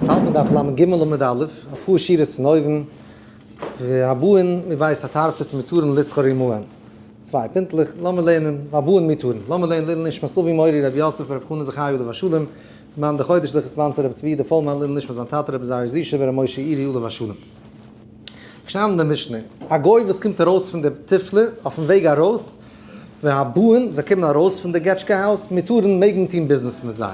האלט מען דף ל"ג עמוד א', אפאר שורות פון אויבן, והבאין מבית התרפות מותרין לסחור עמהן. צוויי פינטלעך, לאמיר לערנען, והבאין מותרין. לאמיר לערנען לעילוי נשמת אבי מורי רבי יוסף ברב חנא זכי' עליו השלום, מאן דחודש לכ' ספאנסער רבי צבי יהודה פולמאן לעילוי נשמת זיין טאטע רבי זייער זישע ברב משה אירי עליו השלום. געשטאנען אין די משנה, א גוי וואס קומט ארויס פון די תיפלה אויפן וועג ארויס, והבאין, זיי קומען ארויס פון די געטשקע הויז, מותרין מעג מען טון ביזנעס מיט זיי.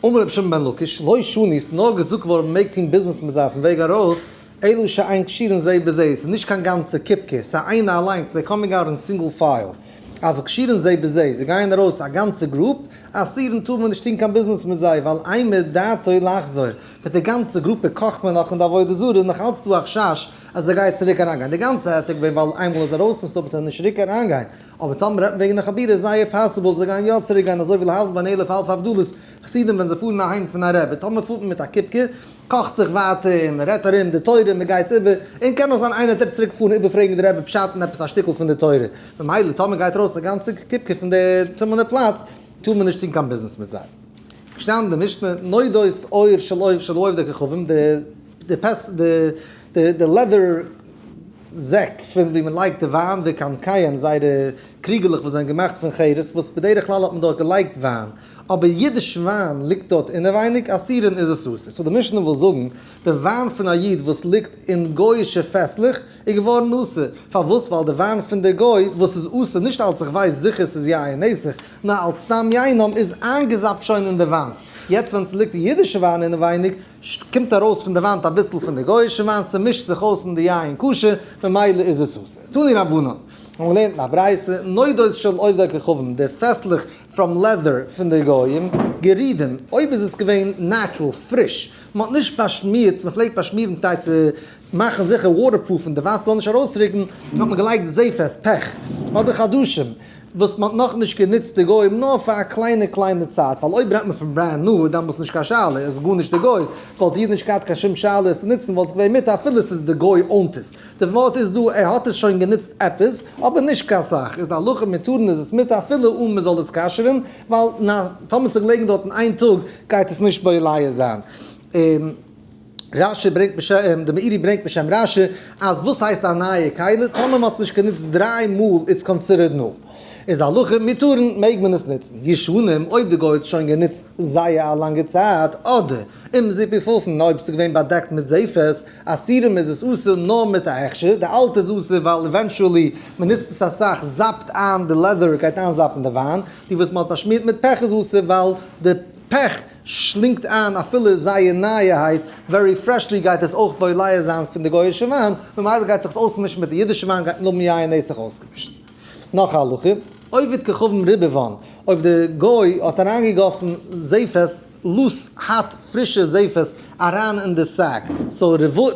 אמר רבי שמעון בן לקיש, לא שנו, ס'איז נאר געזאגט געווארן מ'מעג טון ביזנעס מיט זיי אויפן וועג ארויס, אלא שאין קשורין זה בזה, ס'איז נישט קיין גאנצע קופקע, ס'איז איינע אליינס, they coming out in single file. אבל קשורין זה בזה, זיי גייען ארויס א גאנצע group, אסורין טאר מען נישט טון קיין ביזנעס מיט זיי, ווייל אימא דעתו לחזור, מיט די גאנצע גרופע קאכט מען נאך אין די עבודה זרה, נאך אלץ דא א חשש אז זיי גייען צוריק אריינגיין, די גאנצע העתק געווען ווייל איינמאל איז ארויס מסתמא וועט ער נישט צוריק אריינגיין, אבער טאמער רעדט מען וועגן די חבורה איז זייער possible זיי גייען יא צוריק גיין אזוי ווי להבדיל בין אלף אלפי הבדלות חסידים ווען זיי פארן אהיים פון א רבי טאמער פארט מען מיט א קופקע קאכט זיך ווייטער און מען רעדט ארום די תורה מען גייט איבער און קען נאך זיין איינער וועט צוריק פארן איבער פרעגן די רבי פשט אין עפעס א שטיקל פון די תורה ממילא טאמער גייט ארויס א גאנצע קופקע פון די טמא'נע פלאץ טאר מען נישט טון קיין ביזנעס מיט זיי. געשטאנען אין די משנה נודות עור של של עובדי כוכבים די די פעס די די די leather זעק פון ווי מען לייגט די וויין וקנקיהן זייערע קריגעלעך וואס זענען געמאכט פון חרס וואס בדרך כלל האט מען דארט געלייגט וויין אבער אידיש וויין ליגט דארט אינעווייניג אסורין איז עס אסור so די משנה וויל זאגן די וויין פון א איד וואס ליגט אין גוי'אישע פעסלעך איז געווארן אסור פארוואס ווייל די וויין פון די גוי וואס איז אסור נישט אלץ איך ווייס זיכער ס'איז יין נסך נאר אלץ סתם יינם איז איינגעזאפט שוין אין די וואנט יעצט ווען ס'ליגט די אידישע וויין אינעווייניג קומט ארויס פון די וואנט אביסל פון די גוי'אישע וויין, ס'מישט זיך אויס אין די יין כשר, ממילא איז עס אסור. תנו רבנן, האבן געלערנט אין א ברייתא, נודות של עובדי כוכבים, די פעסלעך from leather פון די גויים, גרודים, אויב איז עס געווען natural, פריש, מ'האט נישט באשמירט, מ'פלעגט באשמירן כדי צו מאכן זיכער waterproof און די וואסער זאל נישט ארויסרוקן, האט מען געלייגט זפת, פעך, אדער חדשים. וואס מען האט נאכנישט גענוצט די גוים נאר פאר א קליינע קליינע צייט, ווייל אויב רעדט מען פון brand new דאן איז נישט קיין שאלה, עס איז גארנישט די גוי'ס, וואלט די איד נישט געהאט קיין שום שאלה עס צו נוצן וואלט עס געווען מותר אפילו עס איז די גוי ownט עס, די ווארט איז דא ער האט עס שוין גענוצט עפעס אבער נישט קיין סאך, איז די הלכה מותרין איז עס מותר אפילו אן מען זאל עס כשר'ן, ווייל טאמער עס איז געלעגן דארטן איין טאג גייט עס נישט בולע זיין. און. רשי ברענגט בשם, די מאירי ברענגט בשם רשי, אז וואס הייסט א נייע כלי, טאמער מ'האט עס נישט גענוצט דריי מאל it's considered new. איז די הלכה מותרין מעג מען עס נוצן. ישנים, אויב די גוי האט עס שוין גענוצט זייער א לאנגע צייט, אדער אם זפופין, אויב עס איז געווען באדעקט מיט זפת, אסורים איז עס אסור נאר מיט א הכשר, די אלטע איז אסור ווייל eventually מ'נוצט עס אסאך זאפט איין די leather גייט איינזאפן די וויין, די וואס מ'האט באשמירט מיט פעך איז אסור ווייל די פעך שלינגט איין אפילו זייער נייעהייט, very freshly גייט עס אויך בולע זיין פון די גוי'אישע וויין, ממילא גייט זיך עס אויסמישן מיט די אידישע וויין גייט מען האבן יין נסך אויסגעמישט. נאך א הלכה, עובד כוכבים ריבבן, אויב די גוי האט אריינגעגאסן זפת, loose hot פרישע זפת, אריין אין די sack, so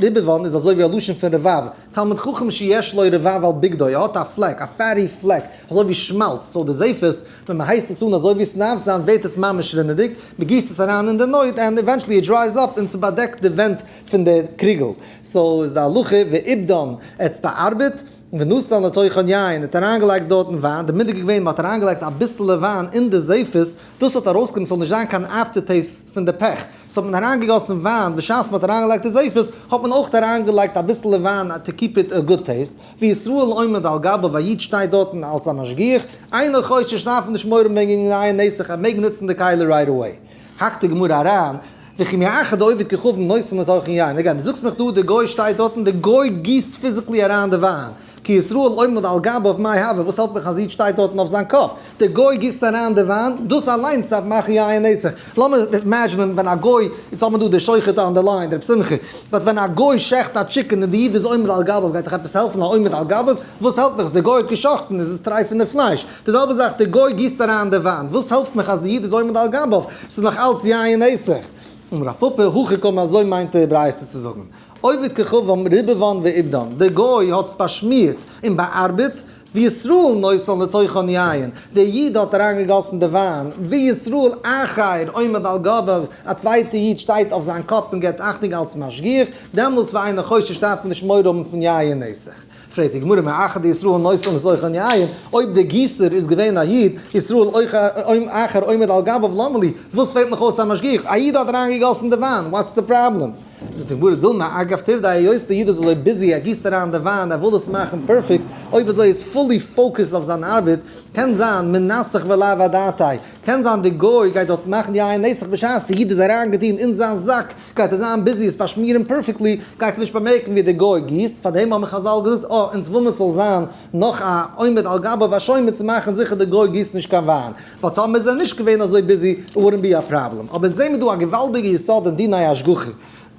ריבבן איז אזוי ווי א לשון פון רבב, תלמיד חכם שיש לו רבב על בגדו, ער האט א פלעק, א fatty פלעק, אזוי ווי שמאלץ, so די זפת, ווען מען הייסט עס אן אזוי ווי עס דארף זיין ווערט עס ממש רינעדיג, מען גיסט עס אריין אין די נוד and eventually it dries up און ס'באדעקט די ווענט פון די קריגל, so איז די הלכה ועיבדן ער האט עס באארבעט, ונתן לתוכן יין ער האט אריינגעלייגט דארטן וויין, די מנהג איז געווען מען האט אריינגעלייגט אביסעלע וויין אין די זפת, דאס האט ארויסגענומען ס'זאל נישט זיין קיין after taste פון די פעך, so האט מען אריינגעגאסן וויין, בשעת מען האט אריינגעלייגט די זפת האט מען אויך אריינגעלייגט אביסעלע וויין to keep it a good taste. וישראל עומד על גביו, א איד שטייט דארטן אלס א משגיח, אינו חושש דארף נישט מורא האבן וועגן יין נסך, ער מעג נוצן די כלי right away. האקט די גמרא אריין, וכי מאחר דעובד כוכבים נותן לתוכן יין, again, דו זאגסט מיך דא די גוי שטייט דארטן, די גוי גיסט physically אריין די וויין, כי ישראל עומד על גביו מאי הוי, וואס העלפט מיך אז איד שטייט דארטן אויף זיין קאפ, די גוי גיסט אריין די וויין, דאס אליינס דארף מאכן יין נסך. לאמיר imagine ען ווען א גוי, יעצט האט מען דא די שוחט on the line, ר' שמחה, but ווען א גוי שעכט א chicken און די איד איז עומד על גביו גייט דאך עפעס העלפן א עומד על גביו? וואס העלפט מיך אז די גוי האט געשאכטן איז עס טרייפענע פלייש. די זעלבע זאך די גוי גיסט אריין די וויין, וואס העלפט מיך אז די איד איז עומד על גביו? ס'איז נאך אלץ יין נסך. אמר רב פפא, הכי קאמר אזוי מיינט די ברייתא צו זאגן. עובד כוכבים ריבבן ועיבדן, די גוי האט עס באשמירט און באארבעט, וישראל נותן לתוכן יין, דער איד האט אריינגעגאסן די וויין, וישראל אחר עומד על גביו, א צווייטע איד שטייט אויף זיין קאפ און געבט אכטונג אלס משגיח, דעמאלס ואינו חושש דארף מען נישט מורא האבן פון יין נסך. פרעגט די גמרא מאחר דישראל נותן לתוכן יין, אויב דער גיסער איז געווען א איד, ישראל אחר עומד על גביו למה לי, וואס פעלט נאך אויס א משגיח, א איד האט אריינגעגאסן די וויין, what's the problem? זאגט די גמרא דילמא אגב טירדא היות די איד איז אזוי busy ער גיסט אריין די וויין ער וויל עס מאכן perfect, אויב אזוי איז fully focused אויף זיין ארבעט, קען זיין מנסך ולאו אדעתיה, קען זיין די גוי גייט דארט מאכן יין נסך בשעת די איד איז אריינגעטון אין זיין זאק, גייט ער זיין busy עס באשמירן perfectly, גייט ער נישט באמערקן ווי די גוי גיסט, פארדעם האבן חזל געזאגט אה אונז וויל מען ס'זאל זיין נאך א עומד על גביו א שומר צו מאכן זיכער די גוי גיסט נישט קיין וויין, ווייל טאמער איז ער נישט געווען אזוי busy it wouldn't be a problem. אבער אונז זעמיר דא א געוואלדיגע יסוד אין דיני השגחה,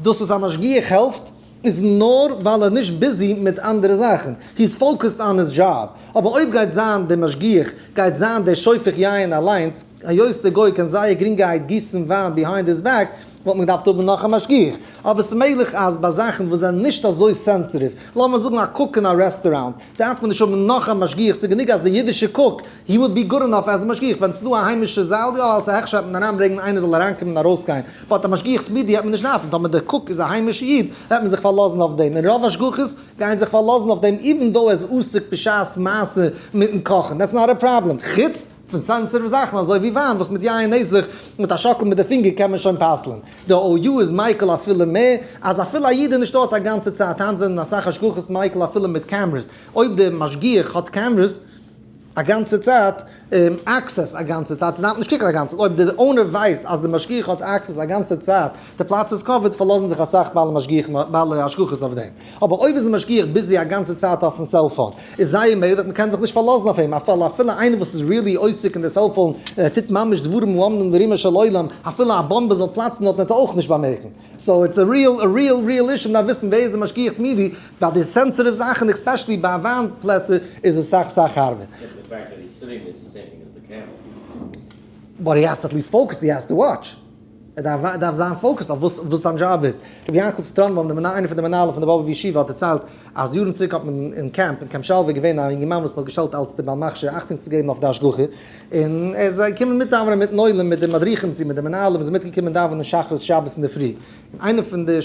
דאס וואס א משגיח העלפט איז נאר ווייל ער איז נישט busy מיט אנדערע זאכן, he is focused on his job, אבער אויב גייט זיין דער משגיח גייט זיין דער שופך יין אליינס, היות דער גוי קען זייער גרינגערהייט גיסן וויין behind his back, וואלט מען געדארפט האבן נאך א משגיח. אבער ס'איז מעגליך אז ביי זאכן וואס זענען נישט אזוי sensitive, לאמיר זאגן א cook אין א רעסטוראנט, דארף מען נישט האבן נאך א משגיח, ס'איז גענוג אז דער אידישער cook, he would be good enough as א משגיח, ווען ס'איז דא א היימישע זאל, יא אלס א הכשר וועט מען אריינברענגן איינער זאל אריינקומען און ארויסגיין, but א משגיח תמידי וועט מען נישט דארפן, טאמער דער cook איז א היימישע איד, וועט מען זיך פארלאזן אויף דעם, און רוב השגחות גייען זיך פארלאזן אויף דעם even though ער איז עוסק בשעת מעשה מיטן קאכן, that's not a problem, חוץ פון sensitive זאכן אזוי ווי וויין וואס מיט יין נסך מיט א שאקל מיט די פינגער קען מען שוין פסל'ן. די OU איז מיקל אפילו מער אז אפילו א איד איז נישט דארט א גאנצע צייט, היינט זענען אסאך השגחות מיקל אפילו מיט cameras, אויב די משגיח האט cameras א גאנצע צייט, access א גאנצע צייט, דארף נישט קוקן א גאנצע צייט, אויב די owner ווייסט אז די משגיח האט access א גאנצע צייט, די פלאץ איז covered, פארלאזן זיך אסאך בעלי משגיחים בעלי השגחות אויף דעם. אבער אויב איז די משגיח busy א גאנצע צייט אויפן cellphone, איז זייער מעגליך מ'קען זיך נישט פארלאזן אויף אים, אפילו אפילו איינער וואס איז really עוסק אין די cellphone און ער טוט ממש דברים העומדים ברומו של עולם, אפילו א באמבע זאל פלאצן דארט וועט ער אויך נישט באמערקן. so it's a real a real real issue, מ'דארף וויסן ווער איז די משגיח תמידי, ביי די sensitive זאכן especially ביי וויין פלעצער איז עס סאך סאך הארבער. But he has to at least focus, he has to watch. ער דארף זיין focused אויף וואס זיין דזשאב איז. רבי יענקל ציטראנבוים, דער מנהל, איינער פון די מנהלים פון די באבוב ישיבה האט דערציילט אז יארן צוריק האט מען אין קעמפ, אין קעמפ שלווה, געווען א אינגערמאן וואס מען האט געשטעלט אלס דער בעל מכשיר אכטונג צו געבן אויף די השגחה, און ער איז געקומען מיטדאווענען מיטן עולם, מיט די מדריכים צו מיט די מנהלים, איז ער מיטגעקומען דאווענען שחרית שבת אינדערפרי. און איינער פון די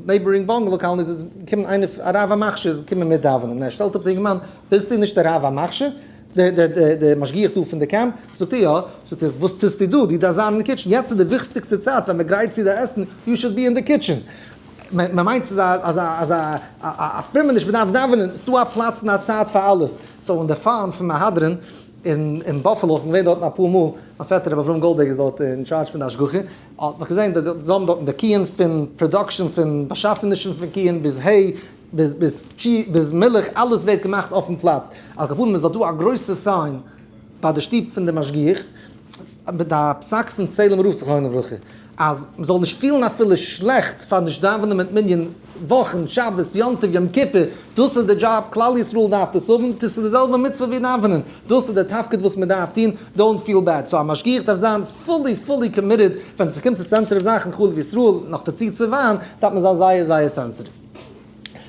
neighboring bungalow colonies איז געקומען, איינער א רב המכשיר איז געקומען מיטדאווענען, און ער שטעלט אפ די אינגערמאן, ביסטו נישט דער רב המכשיר? די משגיח דא פון די קעמפ? זאגט ער יא, זאגט ער וואס טוסטו דא, דו דארפסט זיין אין די kitchen, יעצט איז די וויכטיגסטע צייט ווען מען גרייט צו די עסן, you should be in the kitchen. מען מיינט ס'איז אזא א פרומעניש, מען דארף דאווענען, ס'דא א פלאץ און א צייט פאר אלעס. so אין די farm פון מהדרין אין באפעלא, איך בין געווען דארטן אפאר מאל, מיין פעטער רבי אברהם גאלדבערג איז דארט אין charge פון די השגחה, האט מיך געזען, זיי האבן דארטן די קיען פון production פון באשאפענישן פון קיען ביז hay, ביז cheese ביז מילך אלעס ווערט געמאכט אויפן פלאץ, על כל פנים איז דארט דא א גרויסע sign ביי די שטוב פון די משגיח מיט א פסק פון צעהלים רב זכרונו לברכה אז מ'זאל נישט פילן אפילו שלעכט פאר נישט דאווענען מיט מנין וואכן שבת יום טוב יום כיפור, דאס איז די דזשאב כלל ישראל דארף דאס האבן, דאס איז די זעלבע מצוה ווי דאווענען, דאס איז די תפקיד וואס מ'דארף טון, don't feel bad, so א משגיח דארף זיין fully fully committed ווען ס'קומט צו sensitive זאכן חלב ישראל, נאכדערצו צו וויין, דארף מען זיין זייער זייער sensitive.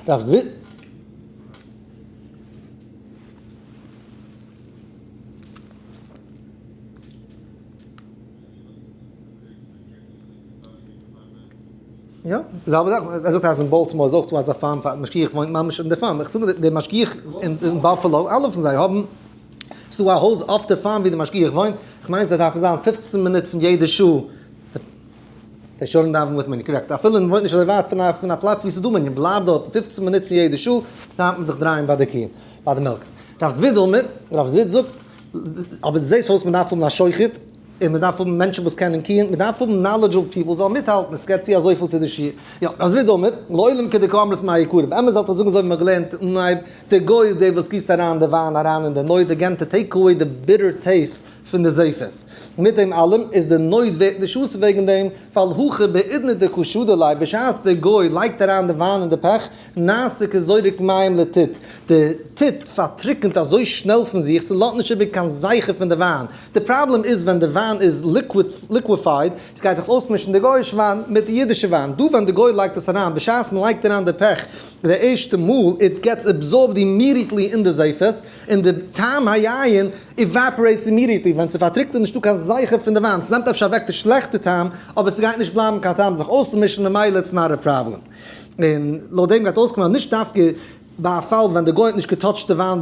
רב זוויט. יא, די זעלבע זאך, ער זאגט אז אין באלטימאר איז אויך דא אזא farm פאר משגיח וואוינט ממש אין די farm, איך זאג די משגיח אין באפעלא, אלע פון זיי האבן, ס'דא א הויז אויף די farm ווי די משגיח וואוינט, כ'מיין זיי דארפן זיין 15 מינוט פון יעדע שעה. זיי שוין דאווענען מיט מנין, correct, אפילו מען וואוינט נישט אזוי ווייט פון א פון א פלאץ ווי ס'איז דא מנין, בלייב דארט 15 מינוט פון יעדע שעה, דארף מען זיך דרייען ביי די קיען, ביי די מעלקן. רב זביד אמר, רב זביד זאגט, אבער דו זעסט פארוואס מען דארף האבן א שוחט, און מען דארף האבן מענטשן וואס קענען קיען, מען דארף האבן knowledgeable people זאלן מיטהאלטן, עס געבט צו אזויפיל צו די שיעור. יא, רב זביד אמר, לעולם כדקאמרת מאי יקרא, באמת זאלט איר זאגן אזוי ווי מען האט געלערנט אנהייב, דער גוי איז דער וואס גיסט אריין די וויין אריין אין די נוד, again to take away the bitter taste פון די זפת. מיט דעם אלעם איז די נוד ווערט נישט אסור וועגן דעם, ווייל הכא בעידנא דקא שדי ליה, בשעת דער גוי לייגט אריין די וויין אין די פעך, נעשה כזורק מים לטיט, די טיט פארטריקענט אזוי שנעל פון זיך, ס'לאזט נישט איבער קיין זכר פון די וויין. די פראבלעם איז ווען די וויין איז liquefied, ס'גייט זיך אויסמישן די גוי'אישע וויין מיט די אידישע וויין. דא ווען די גוי לייגט עס אריין, בשעת מ'לייגט אריין די פעך די ערשטע מאל, it gets absorbed immediately אין די זפת, און די טעם היין evaporates immediately, ווען ס'פארטריקנט איז נישטא קיין זכר פון די וויין, ס'נעמט אפשר אוועק די שלעכטע טעם, אבער ס'גייט נישט בלייבן קיין טעם זיך אויסצומישן ממילא it's not a problem. און לויט דעם גייט אויסקומען אז נישט דווקא ביי א פאל ווען די גוי האט נישט געטאטשט די וויין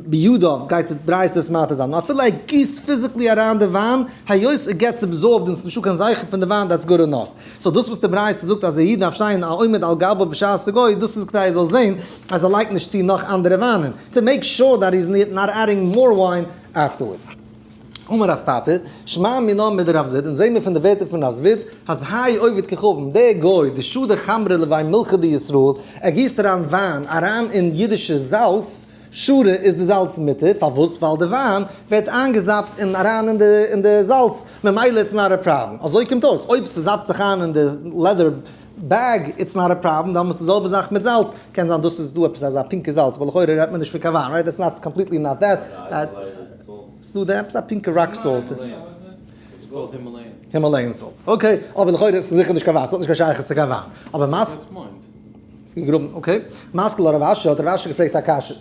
בידיו גייט די ברייתא עס מתיר זיין, נאר אפילו ער גיסט physically אריין די וויין, היות עס gets absorbed און עס איז נישטא קיין זכר פון די וויין that's good enough. So דאס וואס די ברייתא זאגט אז די איד דארף שטיין א עומד על גביו בשעת די גוי, דאס איז כדי ער זאל זען אז ער לייגט נישט צו נאך אנדערע וויינען, to make sure that he's not adding more wine afterwards. אמר רב פפא, שמע מינה מדרב זביד, אונז זעהן מיר פון די ווערטער פון רב זביד, אז האי עובד כוכבים, דער גוי, דשדי חמרא לבי מילחא דישראל, ער גיסט אריין וויין אריין אין אידישע זאלץ, שרי איז די זאלץ מותר, פארוואס? ווייל די וויין ווערט איינגעזאפט און אריין אין די אין די זאלץ, ממילא it's not a problem. אזוי קומט אויס, אויב ס'זאפט זיך איין אין די leather bag it's not a problem, דאן איז די זעלבע זאך מיט זאלץ, קען זיין דאס איז דא עפעס אזא פינקע זאלץ, ווייל לכאורה רעדט מען נישט פון קיין וויין, right? That's not completely not that. ס'דא די עפעס א פינקע rock salt. Himalayan salt. Okay, אבער לכאורה איז עס זיכער נישט קיין וויין, ס'האט נישט קיין שייכות צו קיין וויין. אבער מס. ס'איז געגראבן, okay. מתקיף לה רב אשי, האט רב אשי געפרעגט א קשיא.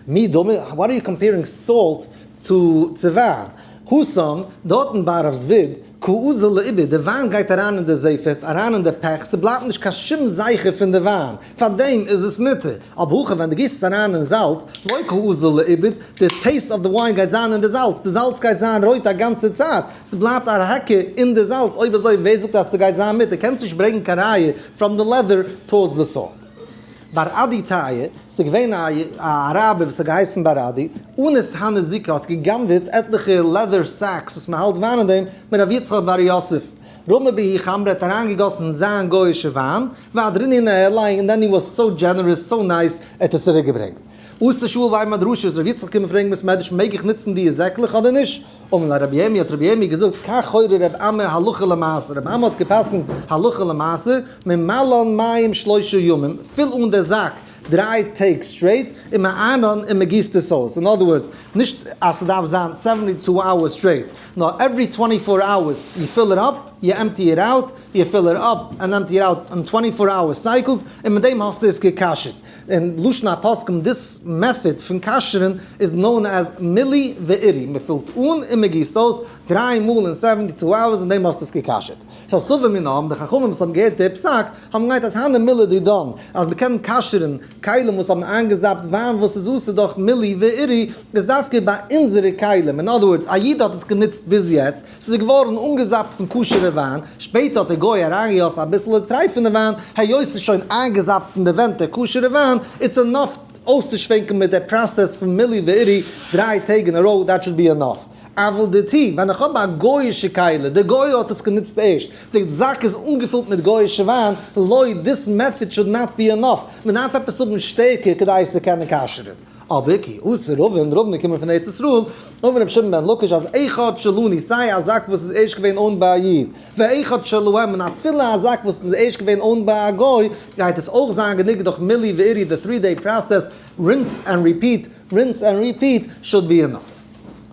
מי דמי, what are you comparing salt צו צו וויין? התם, דארטן ביי רב זביד, קאזיל לאיבוד, די וויין גייט אריין אין די זפת, אריין אין די פעך, ס'בלייבט נישט קיין שום זכר פון די וויין, פארדעם איז עס מותר. אבער הכא ווען דו גיסט עס אריין אין זאלץ, לא קאזיל לאיבוד, די taste of די וויין גייט זיין אין די זאלץ, די זאלץ גייט זיין רויט א גאנצע צייט, ס'בלייבט א היכר אין די זאלץ, אויב אזוי ווער זאגט אז ס'גייט זיין מותר? קענסט נישט ברענגן קיין ראיה from די leather towards די salt. בר אדי טייעא, ס'איז געווען א אראבער וואס האט געהייסן בר אדי, אנס הני זיקא האט גע'גנב'עט עטליכע leather sacks וואס מ'האלט וויין אין דעם, מרב יצחק בר יוסף. רמא בהו חמרא האט אריינגעגאסן זיין גוי'אישע וויין, ואהדרינהו ניהליה, און then he was so generous, so nice, ער האט עס צוריק געברענגט. אתא שאיל בי מדרשא איז ר' יצחק געקומען פרעגן בית מדרש מעג איך נוצן די זעקלעך אדער נישט? אמר ליה רבי ירמי' האט רבי ירמי' געזאגט כך הורה רב אמי הלכה למעשה, רב אמי האט געפסקנט הלכה למעשה, ממלאן מים שלושה ימים, פיל אן די זאק דריי טעג straight, ומערען און מען גיסט עס אויס, in other words, נישט אז ס'דארף זיין 72 hours straight, נאר every 24 hours you fill it up, you empty it out, you fill it up and empty it out אין 24 hour cycles, און מיט דעם האסטו עס גע'כשר'ט. אין לשון הפוסקים this method פון כשר'ן איז known as מילוי ועירוי, מען פילט אן און מען גיסט אויס דריי מאל אין 72 hours און דעם האסטו עס גע'כשר'ט. So סבור מינה האבן די חכמים וואס האבן געהערט די פסק האבן געמיינט אז הני מילי דידן אז מען קען כשר'ן כלים וואס האבן איינגעזאפט וויין וואס איז אסור דורך מילוי ועירוי איז דווקא ביי אונזערע כלים, in other words א איד האט עס גענוצט ביז יעצט, ס'איז געווארן אנגעזאפט פון כשר'ע וויין, שפעטער האט דער גוי אריינגעגאסן אביסל טרייפענע וויין, היות ס'איז שוין איינגעזאפט אין די ווענט דער כשר'ע וויין, it's enough אויסצושווענקען מיט דער process פון מילוי ועירוי דריי טעג in a row, that should be enough. אבל דידי, ווען איך האב א גוי'אישע כלי, דער גוי האט עס גענוצט ערשט, די זאק איז אנגעפילט מיט גוי'אישע וויין, לא, this method should not be enough, מען דארף עפעס האבן שטערקער כדי עס צו קענען כשר'ן. אבער כי אתא רבין, רבין איז געקומען פון ארץ ישראל, אמר רבי שמעון בן לקיש אז אחד שלנו, סיי א זאק וואס איז ערשט געווען owned ביי א איד, ואחד שלהם, און אפילו א זאק וואס איז ערשט געווען owned ביי א גוי, גייט עס אויך זיין גענוג דורך מילוי ועירוי די three day process, rinse and repeat, rinse and repeat, should be enough.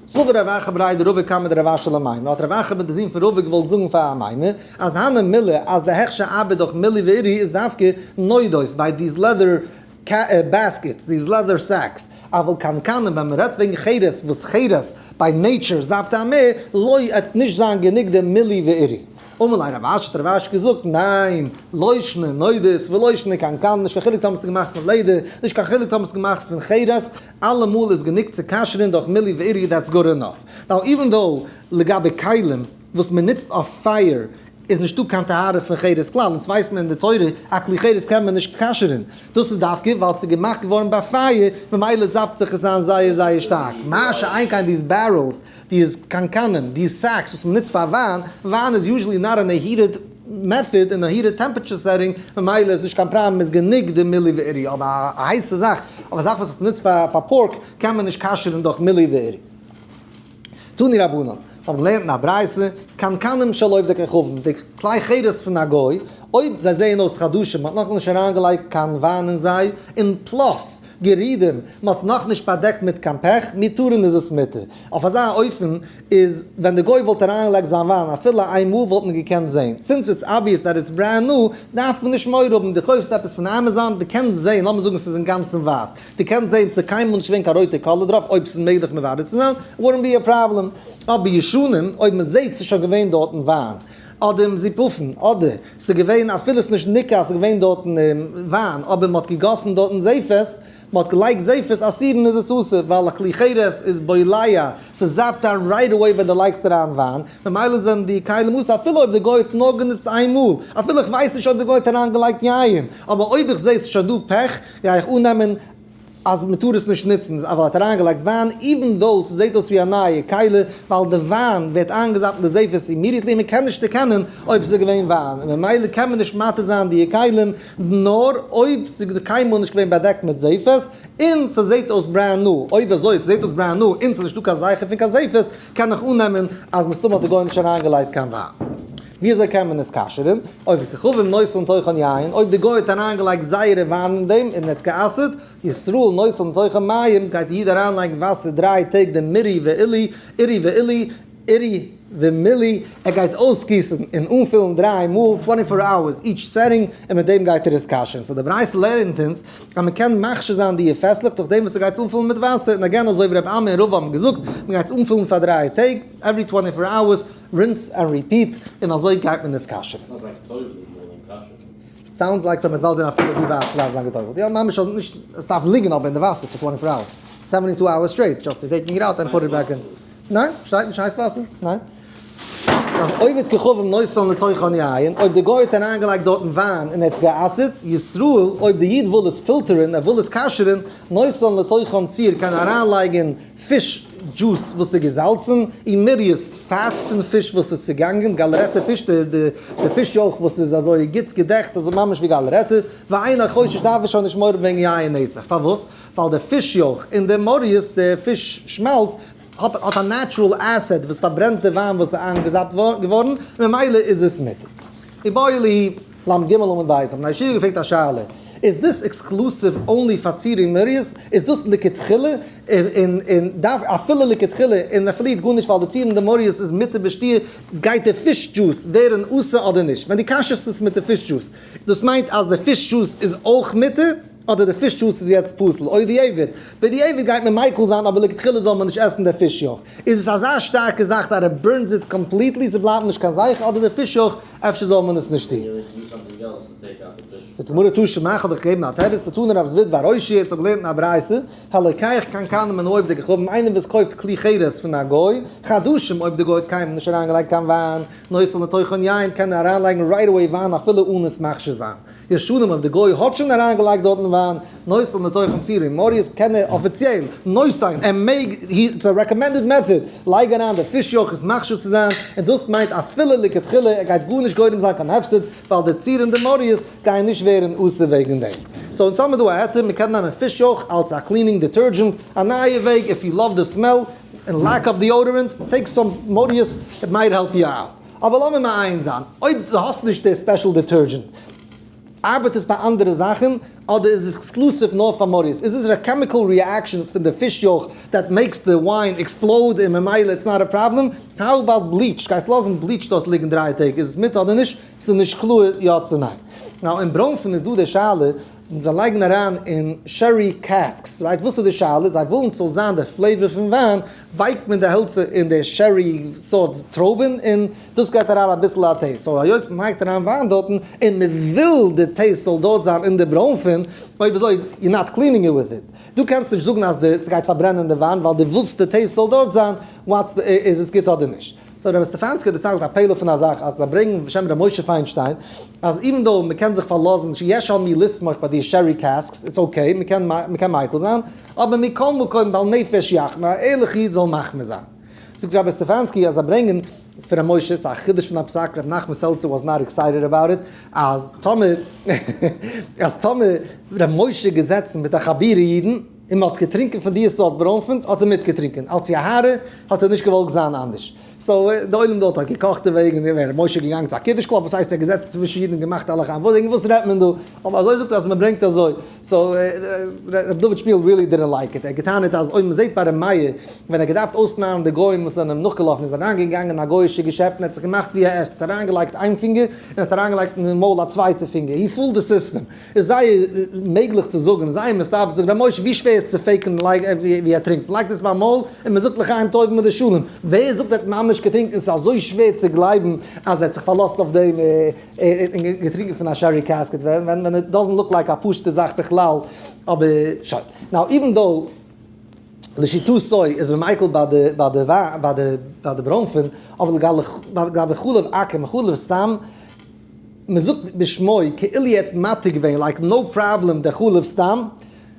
סבר רב אחא בריה דרבא קמיה דרב אשי למימר, האט רב אחא בן די זון פון רבא געוואלט זאגן פאר אמימר, אז הני מילי, אז די הכשר ארבעט דורך מילוי ועירוי איז דווקא נודות ביי these leather baskets, these leather sacks, אבל קנקנים ווען מען רעדט וועגן חרס וואס חרס by nature זאפט איין מער, לא עט נישט זיין גענוג די מילוי ועירוי. אמר ליה רב אשי האט רב אשי געזאגט, ניין, לא שנא נודות ולא שנא קנקן, נישט קיין חילוק טאמער ס'איז געמאכט פון לעדער, נישט קיין חילוק טאמער ס'איז געמאכט פון חרס, אלעמאל איז גענוג צו כשר'ן דורך מילוי ועירוי that's good enough. Now even though לגבי כלים וואס מען נוצט אויף פייער איז נישטא קיין טהרה פון חרס כלל, אונז ווייסט מען אין די תורה א כלי חרס קען מען נישט כשר'ן, דאס איז דווקא ווייל ס'איז געמאכט געווארן ביי פייער, ממילא זאפט זיך עס איין זייער זייער שטארק, מה שאין כן these barrels, these קנקנים, these sacks וואס מ'נוצט פאר וויין, וויין איז usually not in a heated method, אין א heated temperature setting, ממילא איז נישט קיין פראבלעם, איז גענוג די מילוי ועירוי, אבער א הייסע זאך, אבער א זאך וואס איך נוץ פאר pork, קען מען נישט כשר'ן דורך מילוי ועירוי. תנו רבנן, האבן געלערנט אין א ברייתא, קנקנים של עובדי כוכבים, די כלי חרס פון א גוי, אויב זיי זעען אויס חדשים, מען האט נאכנישט אריינגעלייגט קיין וויין אין זיי, און plus, גירודים, מען האט עס נאכנישט באדעקט מיט קיין פעך, מותרין איז עס מותר. אויף אזא אופן איז ווען די גוי וואלט אריינגעלייגט זיין וויין אפילו איין מאל וואלט מען געקענט זען. Since it's obvious that it's brand new, דארף מען נישט מורא האבן, דו קויפסט עפעס פון Amazon, דו קענסט זען, לאמיר זאגן ס'איז אינגאנצן ווייס, דו קענסט זען ס'איז קיינמאל נישט געווען קיין רויטע color דערויף, אויב ס'איז מעגליך מברר צו זיין, wouldn't be a problem. אבער ישנים, אויב מ'זעט ס'איז שוין געווען דארטן וויין. אדער עם זיפופן, אדער ס'איז געווען אפילו ס'איז נישט ניכר אז ס'איז געווען דארטן וויין, אבער מ'האט געגאסן דארטן זפת, מ'האט געלייגט זפת אסורין איז עס אסור, ווייל א כלי חרס איז בולע, ס'זאפט איין right away ווען די לייגסט אריין וויין, ממילא זענען די כלים אסור אפילו אויב די גוי האט עס נאר גענוצט איין מאל, אפילו איך ווייס נישט אויב די גוי האט אריין געלייגט יין, אבער אויב איך זעה ס'איז שוין דא פעך, גיי איך אננעמען אז מ'טאר עס נישט נוצן, ווייל ער האט אריינגעלייגט וויין, even though ס'זעט אויס ווי א נייע כלי, ווייל די וויין ווערט איינגעזאפט אין די זפת immediately און מ'קען נישט דערקענען אויב ס'איז געווען וויין, און ממילא קען מען נישט מתיר זיין די כלים נאר אויב ס'איז קיינמאל נישט געווען באדעקט מיט זפת, און ס'זעט אויס brand new, אויב אזוי ס'זעט אויס brand new און ס'איז נישטא קיין זכר פון קיין זפת, קען איך אננעמען אז מסתמא האט די גוי נישט אריינגעלייגט קיין וויין. ווי אזוי קען מען עס כשר'ן? עובד כוכבים נותנין לתוכן יין, אויב די גוי האט אריינגעלייגט זייערע וויין אין דעם און עס גע'אסר'ט, ישראל נותנין לתוכן מים, גייט די איד אריינלייגן וואסער דריי טעג די מירי ועילי, עירי ועילי, עירי ומילי, ער גייט אויסגיסן און אנפילן דריי מאל, twenty four hours each setting, און מיט דעם גייט ער עס כשר'ן. so די ברייתא לערנט אונז אז מען קען מכשיר זיין די פעסלעך דורך דעם וואס ער גייט עס אנפילן מיט וואסער, און again אזוי ווי רבי אמי און רבא האבן געזאגט, מען גייט עס אנפילן פאר דריי טעג, every twenty four hours, rinse and repeat, און אזוי גייט מען עס כשר'ן. Sounds like מ'וועט באלד זען אפילו ווי ווייט ס'דארף זיין גע'טובל'ט. יא, ממש אז נישט, עס דארף ליגן אבער אין די וואסער פאר twenty four hours. Seventy two hours straight, just taking it out and put it back in. ניין, שטייט נישט הייס וואסער, ניין. עובד כוכבים נותנין לתוכן יין, אויב די גוי האט אריינגעלייגט דארטן וויין און ער האט עס גע'אסר'ט, ישראל, אויב די איד וויל עס פילטערן, ער וויל עס כשר'ן, נותנין לתוכן ציר קען אריינלייגן פיש juice וואס איז געזאלצן, און מוריות fat פון פיש וואס איז צעגאנגען, גאלערעטע פיש, די פיש יויך וואס איז אזוי גוט געדעכט, אזוי ממש ווי גאלערעטע, ואינו חושש דארף ער שוין נישט מורא וועגן יין נסך, פארוואס? ווייל די פיש יויך און די מוריות, די פיש שמאלץ, האט א natural acid וואס פארברענט די וויין וואס איז איינגעזאפט געווארן, ממילא איז עס מותר. איבעיא להו, ל"ג עמוד ב', האבן די ישיבה געפרעגט א שאלה, איז דאס exclusive only פאר ציר און מוריות? איז דאס לכתחילה און דארף אפילו לכתחילה און מען פארלירט גארנישט ווייל די ציר און די מוריות איז מותר בשתיה, גייט די פיש juice ווערן אסור אדער נישט? ווען דו כשר'סט עס מיט די פיש juice, דאס מיינט אז די פיש juice איז אויך מותר? אדער די פיש juice איז יעצט פסול, אוי דיעבד, בדיעבד גייט מען מיקל זיין אבער לכתחילה זאל מען נישט עסן די פיש יויך, איז עס אזא שטארקע זאך that it burns it completely ס'בלייבט נישט קיין זכר אדער די פיש יויך אפשר זאל מען עס נישט טון. די גמרא תא שמע כ'האב דיך געגעבן א תירוץ תנא רב זביד בר אושעיא האט געלערנט אין א ברייתא הלוקח קנקנים מן העובדי כוכבים איינער וואס קויפט כלי חרס פון א גוי חדשים אויב די גוי האט קיינמאל נישט אריינגעלייגט קיין וויין נותן לתוכן יין קען ער אריינלייגן right away וויין אפילו אן עס מכשיר זיין. ישנים אויב די גוי האט שוין אריינגעלייגט דארטן וויין, נותן לתוכן ציר ומוריות קען ער אפיציעל נותן, ער מעג, it's a recommended method, לייג אריין די פיש יויך עס מכשיר צו זיין, און דאס מיינט אפילו לכתחילה ער גייט גארנישט גורם זיין קיין הפסד, ווייל די ציר און די מוריות גייען נישט ווערן אסור וועגן דעם. So אונז האמיר דא א היתר, מען קען נעמען פיש יויך אלס א cleaning detergent, א נייע וועג if you love the smell און lack of deodorant, take some מוריות, it might help you out. אבער לאמיר מעיין זיין, אויב דו האסט נישט די special detergent, ארבעט עס ביי אנדערע זאכן, אדער איז עס exclusive נאר פאר מוריות? איז עס א chemical reaction פון די פיש יויך that makes the wine explode און ממילא it's not a problem? How about bleach? גייסט לאזן bleach דארט ליגן דריי טעג, איז עס מותר אדער נישט? ס'איז נישט קלאר יא צו ניין. Now אין ברוינפן איז דא די שאלה, זיי לייגן אריין אין sherry casks, right? וואס איז די שאלה? זיי ווילן ס'זאל זיין די flavor פון וויין, ווייקט מען די העלצער אין די sherry סארט טרויבן און דאס געבט אריין אביסל א taste, so היות מען לייגט אריין וויין דארטן און מען וויל די taste זאל דארט זיין אין די ברוינפן, אויב אזוי you're not cleaning it with it. דו קענסט נישט זאגן אז די ס'גייט פארברענען די וויין ווייל דו ווילסט די taste זאל דארט זיין, what's the איז עס גוט אדער נישט? So רבי סטעפאנסקי האט דערציילט א פלא פון א זאך אז זיי ברענגען בשם ר' משה פיינשטיין אז even though מען קען זיך פארלאזן שיש על מי לסמוך ביי די sherry casks it's okay מען קען מען קען מיקל זיין אבער מכל מקום בעל נפש יחמיר א ערליכע איד זאל מחמיר זיין. זאגט רבי סטעפאנסקי אז זיי ברענגען פון ר' משה ס'איז א חידוש פון א פסק ר' נחמן סעלצער was not excited about it אז טאמער אז טאמער ר' משה געזעצן מיט א חבורה אידן און מען האט געטרינקען פון די סארט ברוינפן האט ער מיטגעטרינקען, אלס יוהרא האט ער נישט געוואלט זיין אנדערש, so די עולם דארט האט געקאכט דערוועגן, און ווען ר' משה איז געגאנגען צו א קידוש club וואס הייסט ער האט געזעצן צווישן אידן און געמאכט א לחיים, וועגן וואס רעדט מען דא? אבער אזוי זאגט ער אז מען ברענגט אזוי, so ר' דוד שפיל really didn't like it, ער האט געטענה'ט אז אויב מען זעט ביי ר' מאיר ווען ער האט געדארפט אויסנארן די גוים וואס זענען אים נאכגעלאפן איז ער אריינגעגאנגען אין א גוי'אישע געשעפט און ער האט זיך געמאכט ווי ער עסט, האט אריינגעלייגט איין פינגער און האט אריינגעלייגט אין מויל א צווייטע פינגער, he fooled the system. איז זייער מעגליך צו זאגן, זייער מסתבר צו זאגן, ר' משה ווי שווער איז צו fake ן ווי ער טרינקט, מ'לייגט עס ביים מויל און מ'זאגט לחיים טובים אדער שלום, ווער זאגט ער האט ממש. ממש געטרינקען, ס'איז אזוי שווער צו גלייבן אז ער האט זיך פארלאזט אויף דעם און געטרינקען פון א sherry cask ווען it doesn't look like א פשוטע זאך בכלל, אבער שוין. Now even though לשיטתו איז מען מיקל ביי די ביי די ביי די ביי די ברוינפן, אבער לגבי חלב עכו"ם חלב סתם, מען זאגט בשמו כאילו ער האט מתיר געווען like no problem די חלב סתם,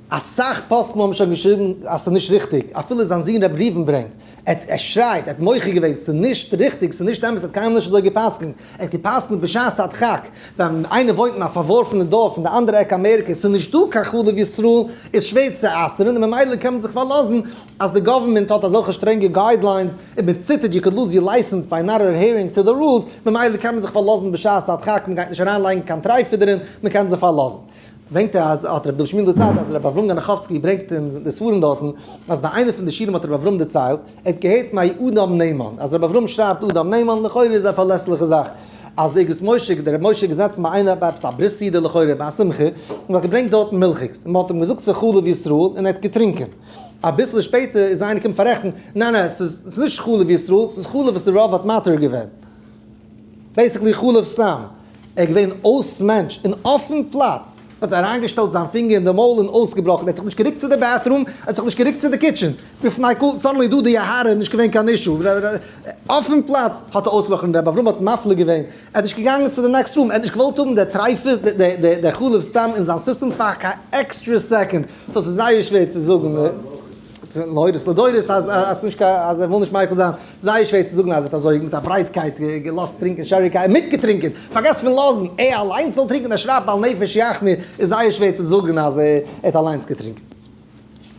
אסאך פוסקים האבן שוין געשריבן אז ס'איז נישט ריכטיג, אפילו זיין זון רבי ראובן ברענגט, ער האט ער שרייט, ער האט מוחה געווען, ס'איז נישט ריכטיג, ס'איז נישט אמת, ער האט קיינמאל נישט אזוי גע'פסק'נט, ער האט גע'פסק'נט בשעת הדחק, ווען איינער וואוינט אין א פארווארפענע דארף אין די אנדערע עק אמעריקע, ס'איז נישט דא קיין חלב ישראל, איז שווער צו אסר'ן, און ממילא קען מען זיך פארלאזן אז די גאווערמענט האט אזעלכע שטרענגע guidelines, און מען ציטערט you could lose your license by not adhering to the rules, ממילא קען מען זיך פארלאזן בשעת הדחק, מען גייט נישט אריינלייגן קיין טרייפה דערין, מען קען זיך פארלאזן. ברענגט ער אז האט רבי דוד שמואל דערציילט אז רבי אברהם גאנאכאווסקי ברענגט אין די ספרים דארטן אז ביי איינע פון די שיעורים האט רבי אברהם דערציילט ער האט געהערט מאדם נאמן אז רבי אברהם שרייבט אדם נאמן לכאורה איז א פארלעסליכע זאך אז די אגרות משה דער רבי משה איז געזעצן ביי איינע ביי עפעס א ברית סעודה לכאורה ביי א שמחה און מען האט געברענגט דארטן מילכיגס און מען האט אים געזאגט ס'איז חלב ישראל און ער האט געטרינקען אביסל שפעטער איז איינער געקומען פאררעכטן ניין ניין ס'איז נישט חלב ישראל ס'איז חלב וואס די רב האט מתיר געווען basically חלב סתם. ער איז געווען אויס מענטש און אויפן פלאץ האט ער אריינגעשטעלט זיין פינגער אין די מויל און אויסגעבראכן, ער האט זיך נישט גערוקט צו די bathroom, ער האט זיך נישט גערוקט צו די kitchen, בפני כל suddenly דא די יוהרא איז נישט געווען קיין issue, אויפן פלאץ האט ער אויסגעבראכן, רבי אברהם האט מפליא געווען, ער איז נישט געגאנגען צו די next room, ער האט נישט געוואלט האבן די טרייפות, די חלב סתם אין זיין סיסטעם פאר קיין extra second, so ס'איז זייער שווער צו זאגן. להורות לדורות אז אז נישט קיין אז ער וויל נישט מיקל זיין, זייער שווער צו זאגן אז ער האט אזוי מיט א ברייטקייט געלאזט טרינקען sherry cask, מיטגעטרינקען, פארגעס פון לאזן, ער אליינס זאל טרינקען, ער שרייבט בעל נפש יחמיר, איז זייער שווער צו זאגן אז ער האט אליינס געטרינקען.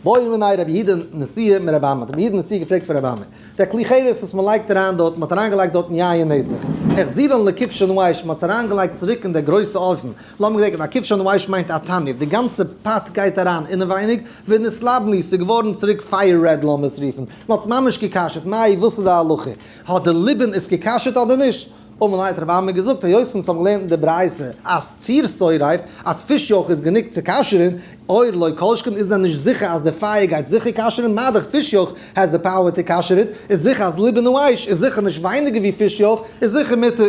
בעא מיניה רבי יהודה נשיאה מרבי אמי, האט רבי יהודה נשיאה געפרעגט פון רבי אמי, די כלי חרס וואס מען לייגט אריין דארט, מען האט אריינגעלייגט דארטן יין נסך, החזירן לכבשן האש, מען האט עס אריינגעלייגט צוריק אין דער גרויסע אויוון, לאמיר געדענקען, א כבשן האש מיינט א תנור, די גאנצע פאט גייט אריין אינעווייניג, ונתלבנו, ס'איז געווארן צוריק fire red לאמיר עס רופן, מ'האט עס ממש גע'כשר'ט, מאי וואס איז די הלכה? האט די ליבון עס גע'כשר'ט אדער נישט? אמר ליה האט רבי אמי געזאגט, היות אונז האבן געלערנט אין די ברייתא אז צור שורף, אז פיש יויך איז גענוג צו כשר'ן, אור לא כל שכן איז דען נישט זיכער אז די פייער גייט זיכער כשר'ן, מה דאך פיש יויך has the power to כשר it, איז זיכער אז ליבון האש איז זיכער נישט ווייניגער ווי פיש יויך, איז זיכער מותר.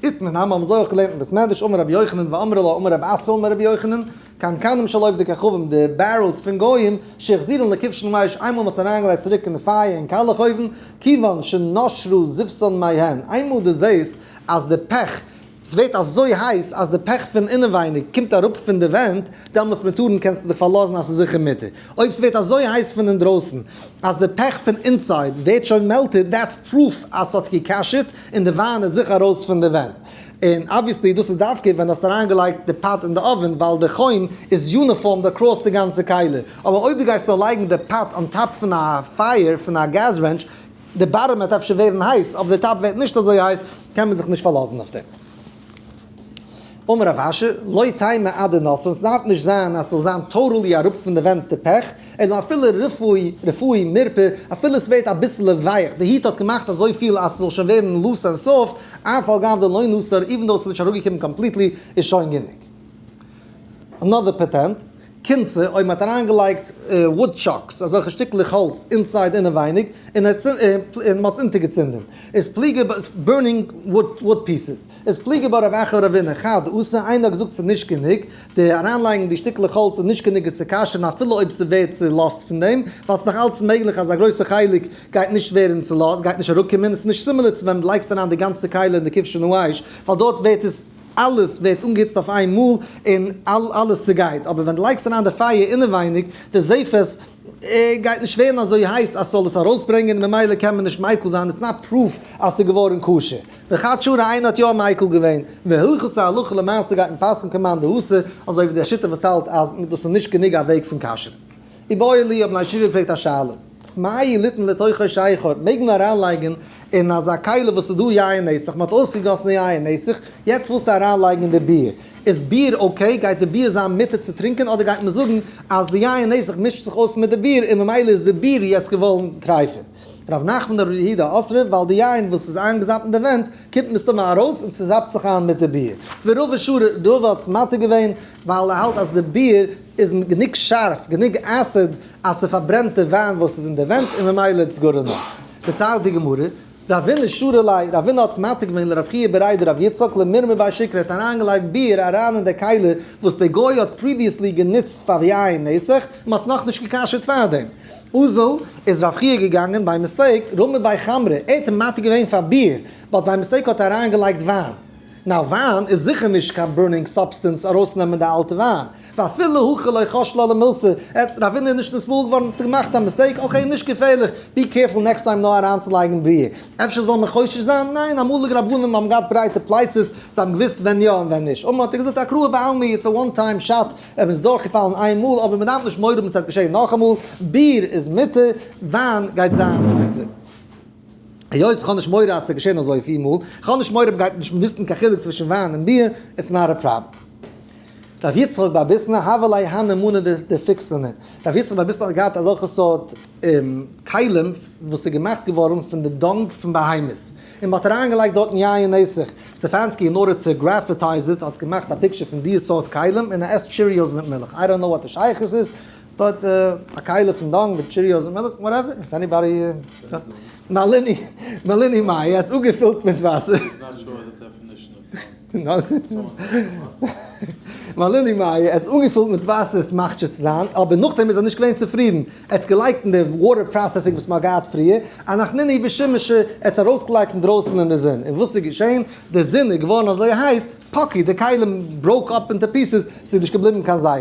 איתמר נמי האבן זיי אויך געלערנט אין בית מדרש אמר רבי יוחנן ואמרי לה אמר רבי אסי אמר רבי יוחנן קנקנים של עובדי כוכבים די barrels פון גוים שהחזירן לכבשן האש איינמאל מ'האט עס אריינגעלייגט צוריק אין די פייער אין קאלעך אויוון כיוון שנשרו זיותן מהן איינמאל דו זעסט אז די פעך ס'ווערט אזוי הייס אז די פעך פון אינעווייניג קומט אראפ פון די ווענט דעמאלס מותרין קענסטו דיך פארלאזן אז ס'איז זיכער מותר. אויב ס'ווערט אזוי הייס פון אינדרויסן אז די פעך פון inside ווערט שוין melted that's proof אז ס'האט גע'כשר'ט און די וויין איז זיכער ארויס פון די ווענט. און obviously דאס איז דווקא ווען דו האסט אריינגעלייגט די פאט אין די אווען ווייל די חום איז uniformed across די גאנצע כלי. אבער אויב דו גייסט נאר לייגן די פאט on top פון א פייער פון א געז רענטש, די bottom וועט אפשר ווערן הייס אבער די top ווערט נישט אזוי הייס, קען מען זיך נישט פארלאזן אויף דעם. אמר רב אשי, לא תימא עד דנתר, עס דארף נישט זיין אז ס'זאל זיין totally אראפ פון די ווענט די פעך, אלא אפילו רפוי, רפוי מירפא, אפילו עס ווערט אביסעלע ווייך, די heat האט געמאכט אזויפיל אז ס'זאל שוין ווערן loose and soft, אף על גב דלא נתר, even though ס'איז נישט אראפגעקומען completely, איז שוין גענוג. Another patent. קונצע, אויב מען האט אריינגעלייגט wood chunks, אזעלכע שטיקלעך האלץ inside אינעווייניג, און מען האט עס אונטערגעצינדען, איז פליגי burning wood pieces, איז פליגי בה רב אחא ורבינא חד אתא, איינער האט געזאגט ס'איז נישט גענוג, די אריינלייגן די שטיקלעך האלץ איז נישט גענוג עס צו כשר'ן אפילו אויב ס'ווערט צולאזט פון דעם, ווייל ס'איז נאך אלץ מעגליך אז א גרויסע חלק גייט נישט ווערן צולאזט, גייט נישט אראפקומען, עס איז נישט similar צו ווען לייגסט אריין די גאנצע כלי אין די כבשן האש, ווייל דארט ווערט עס. אלעס ווערט אנגעהיצט אויף איין מאל און אלעס צוגייט, אבער ווען דו לייגסט אריין די פייער אינעווייניג, די זפת גייט נישט ווערן אזוי הייס אז ס'זאל עס ארויסברענגען, ממילא קען מען נישט מיקל זיין, it's not proof אז ס'איז געווארן כשר. וחד שרי איינער האט יא מיקל געווען, והלכתא הלכה למעשה גייט מען פסק'ן כמאן דאתא, אזוי ווי די שיטה וואס האלט אז דאס איז נישט גענוג א וועג פון כשר'ן. איבעיא להו האבן בני ישיבה געפרעגט א שאלה, מהו ליתן לתוכו שכר, מעג מען אריינלייגן אין אזא כלי וואס איז דא יין נסך, מען האט אויסגעגאסן די יין נסך, יעצט ווילסטו אריינלייגן אין די ביר, איז ביר okay, גייט די ביר זיין מותר צו טרינקען אדער גייט מען זאגן אז די יין נסך מישט זיך אויס מיט די ביר און ממילא איז די ביר יעצט געווארן טרייפה? רב נחמן ור' יהודה אסרי, ווייל די יין וואס איז איינגעזאפט אין די ווענט קומט מסתמא ארויס און צוזאפט זיך איין מיט די ביר. ורבא שרי, רבא האט עס מתיר געווען ווייל ער האלט אז די ביר איז גענוג שארף, גענוג acid, אז ס'פארברענט די וויין וואס איז אין די ווענט און ממילא it's good enough. דערציילט די גמרא, רבינא שרא ליה, רבינא האט מתיר געווען לרב חייא בריה דרב יצחק למירמא ביה שכרא, ער האט אריינגעלייגט ביר אריין אין די כלי וואס די גוי האט previously גענוצט פאר יין נסך, און מ'האט עס נאכנישט גע'כשר'ט פארדעם. אזל איז רב חייא געגאנגען by mistake רמי ביה חמרא, ער האט אים מתיר געווען פאר ביר, but by mistake האט ער אריינגעלייגט וויין. now וויין איז זיכער נישט קיין burning substance ארויסנעמען די אלטע וויין. ואפילו הכי לא חש לה למילתא, ער האט רבינא נישט נתפעל געווארן, ס'איז געמאכט א mistake, okay נישט געפערליך, be careful next time נאר אריינצולייגן ביר. אפשר זאל מען חושש זיין? ניין, אמאליגע רבנים האבן געהאט ברייטע פלייצעס, זיי האבן געוואוסט ווען יא און ווען נישט. אמאל האט ער געזאגט אקראי בעלמא it's a one time shot, ער איז דורכגעפאלן איין מאל, אבער מ'דארף נישט מורא האבן ס'וועט געשען נאכאמאל, ביר איז מותר, וויין גייט זיין אסור. היות איך האב נישט מורא אז ס'וועט געשען אזוי פיל מאל, איך האב נישט מורא מ'גייט נישט וויסן קיין חילוק צווישן וויין און ביר, it's not a problem. ר' יצחק בר ביסנא הוה ליה הני מאני דפוקסני, ר' יצחק בר ביסנא האט געהאט אזעלכע סארט כלים וואס איז געמאכט געווארן פון די dung פון בהמות, און מ'האט אריינגעלייגט דארטן יין נסך, סטעפאנסקי in order to graphitize it האט געמאכט א picture פון די סארט כלים און ער עסט Cheerios מיט מילך, I don't know what די שייכות איז, but א כלי פון dung מיט Cheerios און מילך, whatever, if anybody מליני מליני מיא, ער האט עס אפגעפילט מיט וואסער. מליני מיא, ער האט עס אנגעפילט מיט וואסער עס מכשיר צו זיין, אבער נאכדעם איז ער נישט געווען צופרידן, ער האט עס געלייגט אין די water processing וואס מען האט געהאט פריער, אנחנינהו בשימשא, ער האט עס ארויסגעלייגט אינדרויסן אין די זון, און וואס איז געשען? די זון איז געווארן אזוי הייס, פקעי, די כלים broke up into pieces, ס'איז נישט געבליבן קיין זכר.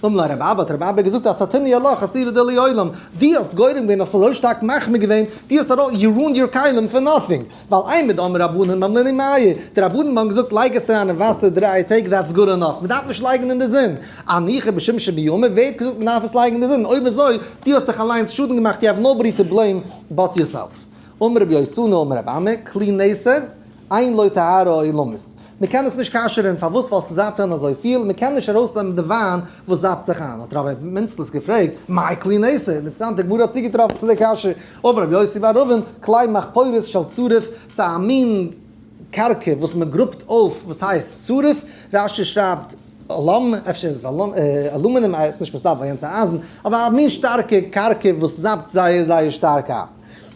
אמר ליה רבי אבא, האט רבי אבא געזאגט, אסרתינהו עלך איסורא דלעולם, דו האסט גורם געווען, האסט אזוי שטארק מחמיר געווען, דו האסט ארויס, you ruined your כלים for nothing. ווייל אימר דאמרי רבנן במליני מיא, די רבנן האבן געזאגט לייג עס אריין אין וואסער דריי טעג that's good enough, מען דארף נישט לייגן אין די זון, אניחא בשימשא מי אמר ווער האט געזאגט מען דארף עס לייגן אין די זון, אויב אזוי דו האסט דיך אליינס שאדן געמאכט you have nobody to blame but yourself. אמר רבי יוסנא אמר רבי אמי, כלי נתר, אין לו טהרה עולמית. מען קען עס נישט כשר'ן, פארוואס? ווייל ס'זאפט איין אזויפיל, מען קען נישט ארויסנעמען די וויין וואס זאפט זיך איין. האט רבי מינצלעס געפרעגט, מאי כלי נתר? אינטערעסאנט, די גמרא האט צוגעטראפן צו די קשיא. אמר רבי יוסי בר אבין, כלי מחפורת של צריף, ס'איז א מין קרקע וואס מען גראבט אויף וואס הייסט צריף, רש"י שרייבט alum, אפשר איז עס aluminum, איז נישט מסתבר ווייל יענץ איז אייזן, אבער א מין שטארקע קרקע וואס זאפט זייער זייער שטארק איין.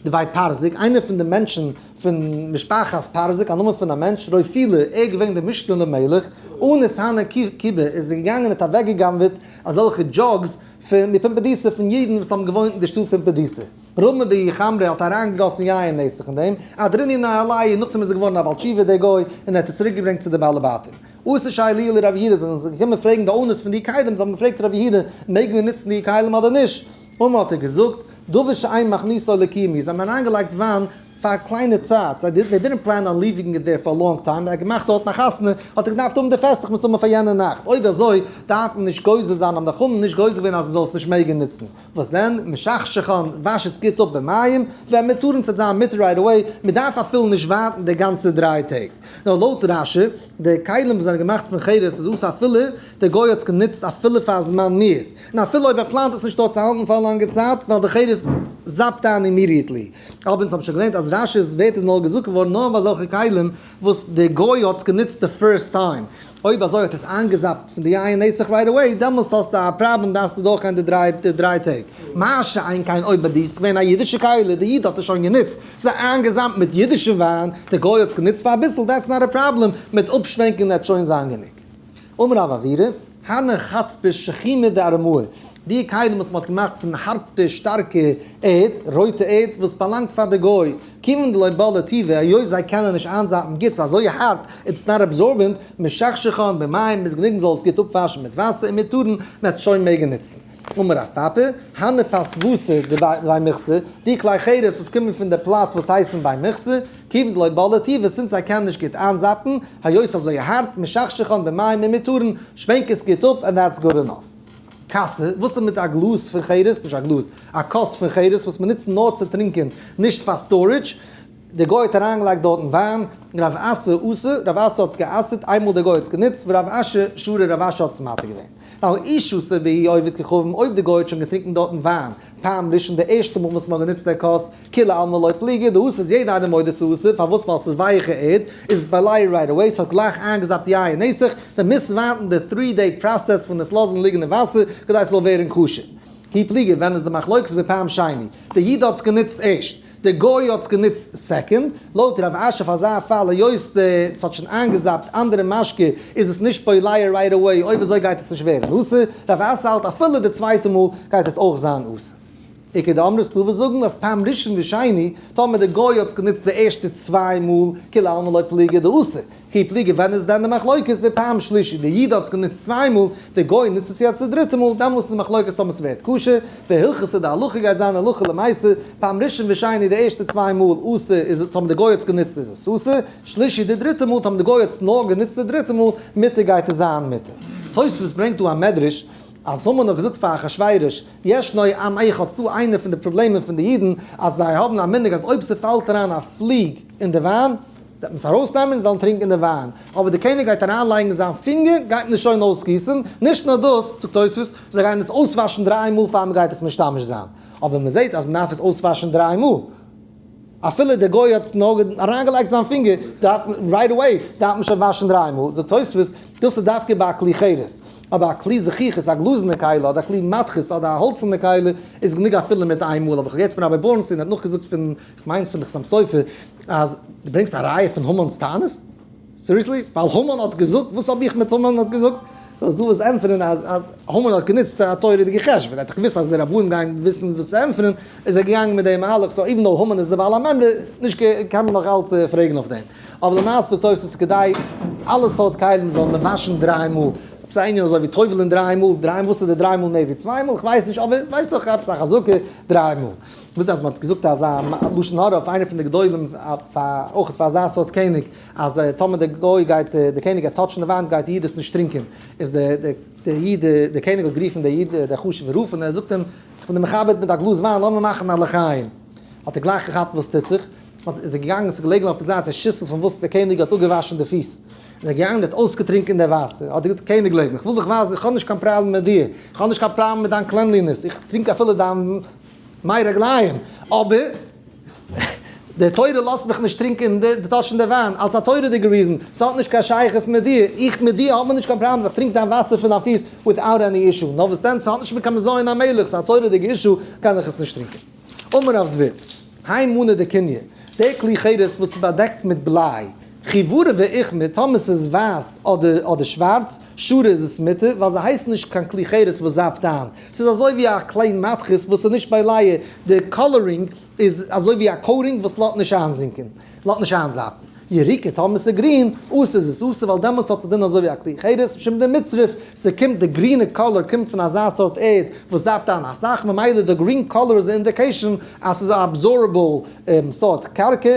דבי פרזיק, איינער פון די מענטשן פון משפחת פרזיק, א נאמען פון א מענטש, רופילא, ער איז געווען דער משנה למלך, אנס הני כובי, איז ער געגאנגען און האט אוועקגע'גנב'עט אזעלכע jugs פון מפומבדיתא פון אידן וואס האבן געוואוינט אין די שטאט פומבדיתא. רמי בהו חמרא האט אריינגעגאסן יין נסך אין דעם, אהדרינהו ניהלייהו, נאכדעם איז ער געווארן א בעל תשובה דער גוי, און ער האט עס צוריק געברענגט צו די בעלי בתים. אתו שיילוה לרב יהודה, זיי זענען געקומען פרעגן די owners פון די כלים, זיי האבן געפרעגט רב יהודה, מעג מען נוצן די כלים אדער נישט? אמר האט ער געזאגט, דבר שאין מכניסו לקיומי, זיי האבן אריינגעלייגט וויין פאר א קליינע צייט, זיי they didn't plan on leaving it there for a long time, ער האט געמאכט דארטן א חתונה, האט ער געדארפט האבן די פעסלעך מסתמא פאר יענע נאכט, אויב אזוי דארף מען נישט גוזר זיין, האבן די חכמים נישט גוזר געווען אז מען זאל עס נישט מעגן נוצן, וואס דען, משכשכן, וואש עס גוט אפ במים, והן מותרין ס'וועט זיין מותר right away, מען דארף אפילו נישט ווארטן די גאנצע דריי טעג. נאר לויט רש"י, די כלים וואס זענען געמאכט פון חרס איז אסור אפילו דער גוי האט עס גענוצט אפילו פאר א זמן מועט, און אפילו אויב ער פלאנט עס נישט דארט צו האלטן פאר א לאנגע צייט, ווייל די חרס זאפט איין immediately. אבער אונז האבן שוין געלערנט אז רש"י'ס ווערט איז נאר געזאגט געווארן נאר ביי אזעלכע כלים וואס דער גוי האט עס גענוצט די first time. אויב אזוי האט עס איינגעזאפט פון די יין נסך right away, דעמאלס האסטו א פראבלעם דארפסטו דורכגיין די דריי טעג. מה שאין כן אויב ביי דיר איז געווען א אידישע כלי, די איד האט עס שוין גענוצט, ס'איז איינגעזאמט מיט אידישע וויין, די גוי האט עס גענוצט פאר אביסל, that's not a problem, מיט אפשווענקען וועט שוין זיין גענוג. אמר רב עוירא, הני חצבי שחומא דארמאי, די כלים וואס מ'האט געמאכט פון הארטע שטארקע ערד, רויטע ערד, וואס באלאנגט פאר די גוי, כיוון דלא בלעי טובא, היות זיי קענען נישט איינזאפן גוט, ס'איז אזוי הארט, it's not absorbent, משכשכן במים, איז גענוג מ'זאל עס גוט אפוואשן מיט וואסער און מותרין, מ'וועט עס שוין מעגן נוצן. אמר רב פפא, הני פסוותא דבי מכסא, די כלי חרס וואס קומען פון די פלאץ וואס הייסן בי מכסא, כיוון דלא בלעי טובא, since זיי קענען נישט גוט איינזאפן, היות אזוי הארט, משכשכן במים ומותרין, שווענק עס גוט אפ and that's good enough. כסא, וואס איז מיט א גלאז פון חרס, נישט א גלאז, א כוס פון חרס וואס מען נוצט נאר צו טרינקען, נישט פאר storage, דער גוי האט אריינגעלייגט דארטן וויין, רב אסי אסר, רב אסי האט עס גע'אסר'ט, איינמאל דער גוי האט עס גענוצט, ורב אשי שרי, רב אשי האט עס מתיר געווען. ווייל אי שתה בהו עובד כוכבים, אויב דער גוי האט שוין געטרינקן דארטן וויין, פעם ראשון די ערשטע מאל וואס מען האט גענוצט דער כוס, כולי עלמא לא פליגי, דאסור איז יעדער איינער מודה ס'אסור, פארוואס ווייל ס'איז ווייעכע ערד, איז עס בולע right away, ס'האט גלייך איינגעזאפט יין נסך, דו מוזט ווארטן די three day process פון עס לאזן ליגן אין וואסער כדי ס'זאל ווערן כשר. כי פליגי, ווען איז די מחלוקת בפעם שני? די איד האט עס גענוצט ערשט. די גוי האט עס גענוצט second, לויט רב אשי אויף אזא פאל היות די ס'האט שוין איינגעזאפט אנדערע משקה איז עס נישט בולע right away, אויב אזוי גייט עס נישט ווערן אסור, רב אסי האלט אפילו די צווייטע מאל גייט עס אויך זיין אסור. איכא דאמרי ס'דא וואס זאגן אז פעם ראשון ושני, טאמער די גוי האט עס גענוצט די ערשטע צוויי מאל, כולי עלמא לא פליגי דאסור. כי פליגי ווען איז דען די מחלוקת בפעם שלישי, די איד האט עס גענוצט צוויי מאל, די גוי נוצט עס יעצט די דריטע מאל, דעמאלס איז די מחלוקת טאמער ס'ווערט כשר, והלכתא די הלכה גייט זיין הלכה למעשה, פעם ראשון ושני די ערשטע צוויי מאל אסור איז טאמער די גוי האט עס גענוצט איז עס אסור, שלישי די דריטע מאל טאמער די גוי האט עס נאר גענוצט די דריטע מאל, מותר גייט עס זיין מותר. תוספות ברענגט דא א מדרש אז המן האט געזאגט פאר אחשורוש, ישנו עם אחד, ס'דא איינע פון די פראבלעמען פון די אידן אז זיי האבן א מנהג אז אויב ס'פאלט אריין א פליג אין די וויין, וועט מען עס ארויסנעמען און זאלן טרינקען די וויין, אבער די קעניג גייט אריינלייגן זיין פינגער, גייט מען עס שוין אויסגיסן, נישט נאר דאס, זאגט תוספות, זיי גייען עס אויסוואשן דריי מאל פאר מען גייט עס משתמש זיין, אבער מען זעט אז מען דארף עס אויסוואשן דריי מאל, אפילו דער גוי האט נאר אריינגעלייגט זיין פינגער, דארף מען, right away, דארף מען שוין וואשן דריי מאל, זאגט תוספות, דאס איז דווקא ביי א כלי חרס, אבער א כלי זכוכית, א גלאזענע כלי, אדער א כלי מתכות, אדער א האלצערנע כלי, איז גענוג אפילו מיט איין מאל, האב איך געהערט פון רבי בורנסטין, ער האט נאכגעזאגט פון, כ'מיין פון די חתם סופר, אז דו ברענגסט א ראיה פון המן'ס טענות? seriously? ווייל המן האט געזאגט? וואס האב איך מיט המן האט געזאגט? סאו איז דא וואס ענטפערן אז אז המן האט גענוצט א תורה'דיגע חשבון, ער האט דאך געוואוסט אז די רבנים גייען וויסן וואס צו ענטפערן, איז ער געגאנגען מיט דעם מהלך, so even though המן איז די בעל המימרא, נישט קען מען נאך אלץ פרעגן אויף דעם. אבער למעשה זאגט תוס' ס'איז כדאי אלע סארט כלים זאלן מען וואשן דריי מאל, עפעס א ענין אזוי ווי טובל'ען דריי מאל, דריי מאל, וואס איז די דריי מאל מער ווי צוויי מאל? כ'ווייס נישט, אבער ווייסט דאך עפעס א חזקה דריי מאל. מיט אז מ'האט געזאגט אזא לשון הרע אויף איינער פון די גדולים אויך פאר אזא סארט קעניג אז טאמער די גוי גייט די קעניג גייט touch ן די וויין גייט די איד עס נישט טרינקען איז די די איד די קעניג האט גערופן די איד די חשוב'ע רב און ער זאגט אים איך בין דיר מכבד מיט א גלאז וויין לאמיר מאכן א לחיים האט ער גלייך געכאפט וואס טוט זיך איז ער געגאנגען ס'איז געלעגן אויף די זייט א שיסל פון וואס די קעניג האט אפגעוואשן די פיס איז ער געגאנגען און האט אויסגעטרינקען די וואסער, האט ער געזאגט, קעניג לעבן, איך וויל דיך ווייזן, איך האב נישט קיין פראבלעם מיט דיר, איך האב נישט קיין פראבלעם מיט דיין cleanliness, איך טרינק אפילו דיין מי רגליים, אבער די תורה לאזט מיך נישט טרינקען די touch ן די וויין, אלס א תורה'דיגע reason, ס'האט נישט קיין שייכות מיט דיר, איך מיט דיר האבן נישט קיין פראבלעם, איך טרינק דיין וואסער פון דיין פיס without any issue, נאר וואס דען, ס'האט נישט מיט קיין בזיון המלך, ס'איז א תורה'דיגע issue, קען איך עס נישט טרינקען. אמר רב זביד, האי מאני דקוניא, די כלי חרס וואס איז באדעקט מיט בליי, חיוורא ואוכמא, טאמער ס'איז ווייס אדער אדער שווארץ, שרי איז עס מותר, ווייל זיי הייסן נישט קיין כלי חרס וואס זאפט איין, ס'איז אזוי ווי א כלי מתכות וואס איז נישט בולע, די coloring איז אזוי ווי א coating וואס לאזט נישט איינזינקען, לאזט נישט איינזאפן. יריקא טאמער ס'איז גרין, אסור איז עס אסור ווייל דעמאלטס האט עס א דין אזוי ווי א כלי חרס, משום דמצרף, ס'קומט די גרינע color קומט פון אזא סארט ערד וואס זאפט איין אסאך, ממילא די green color איז א indication אז ס'איז א absorbable סארט קרקע,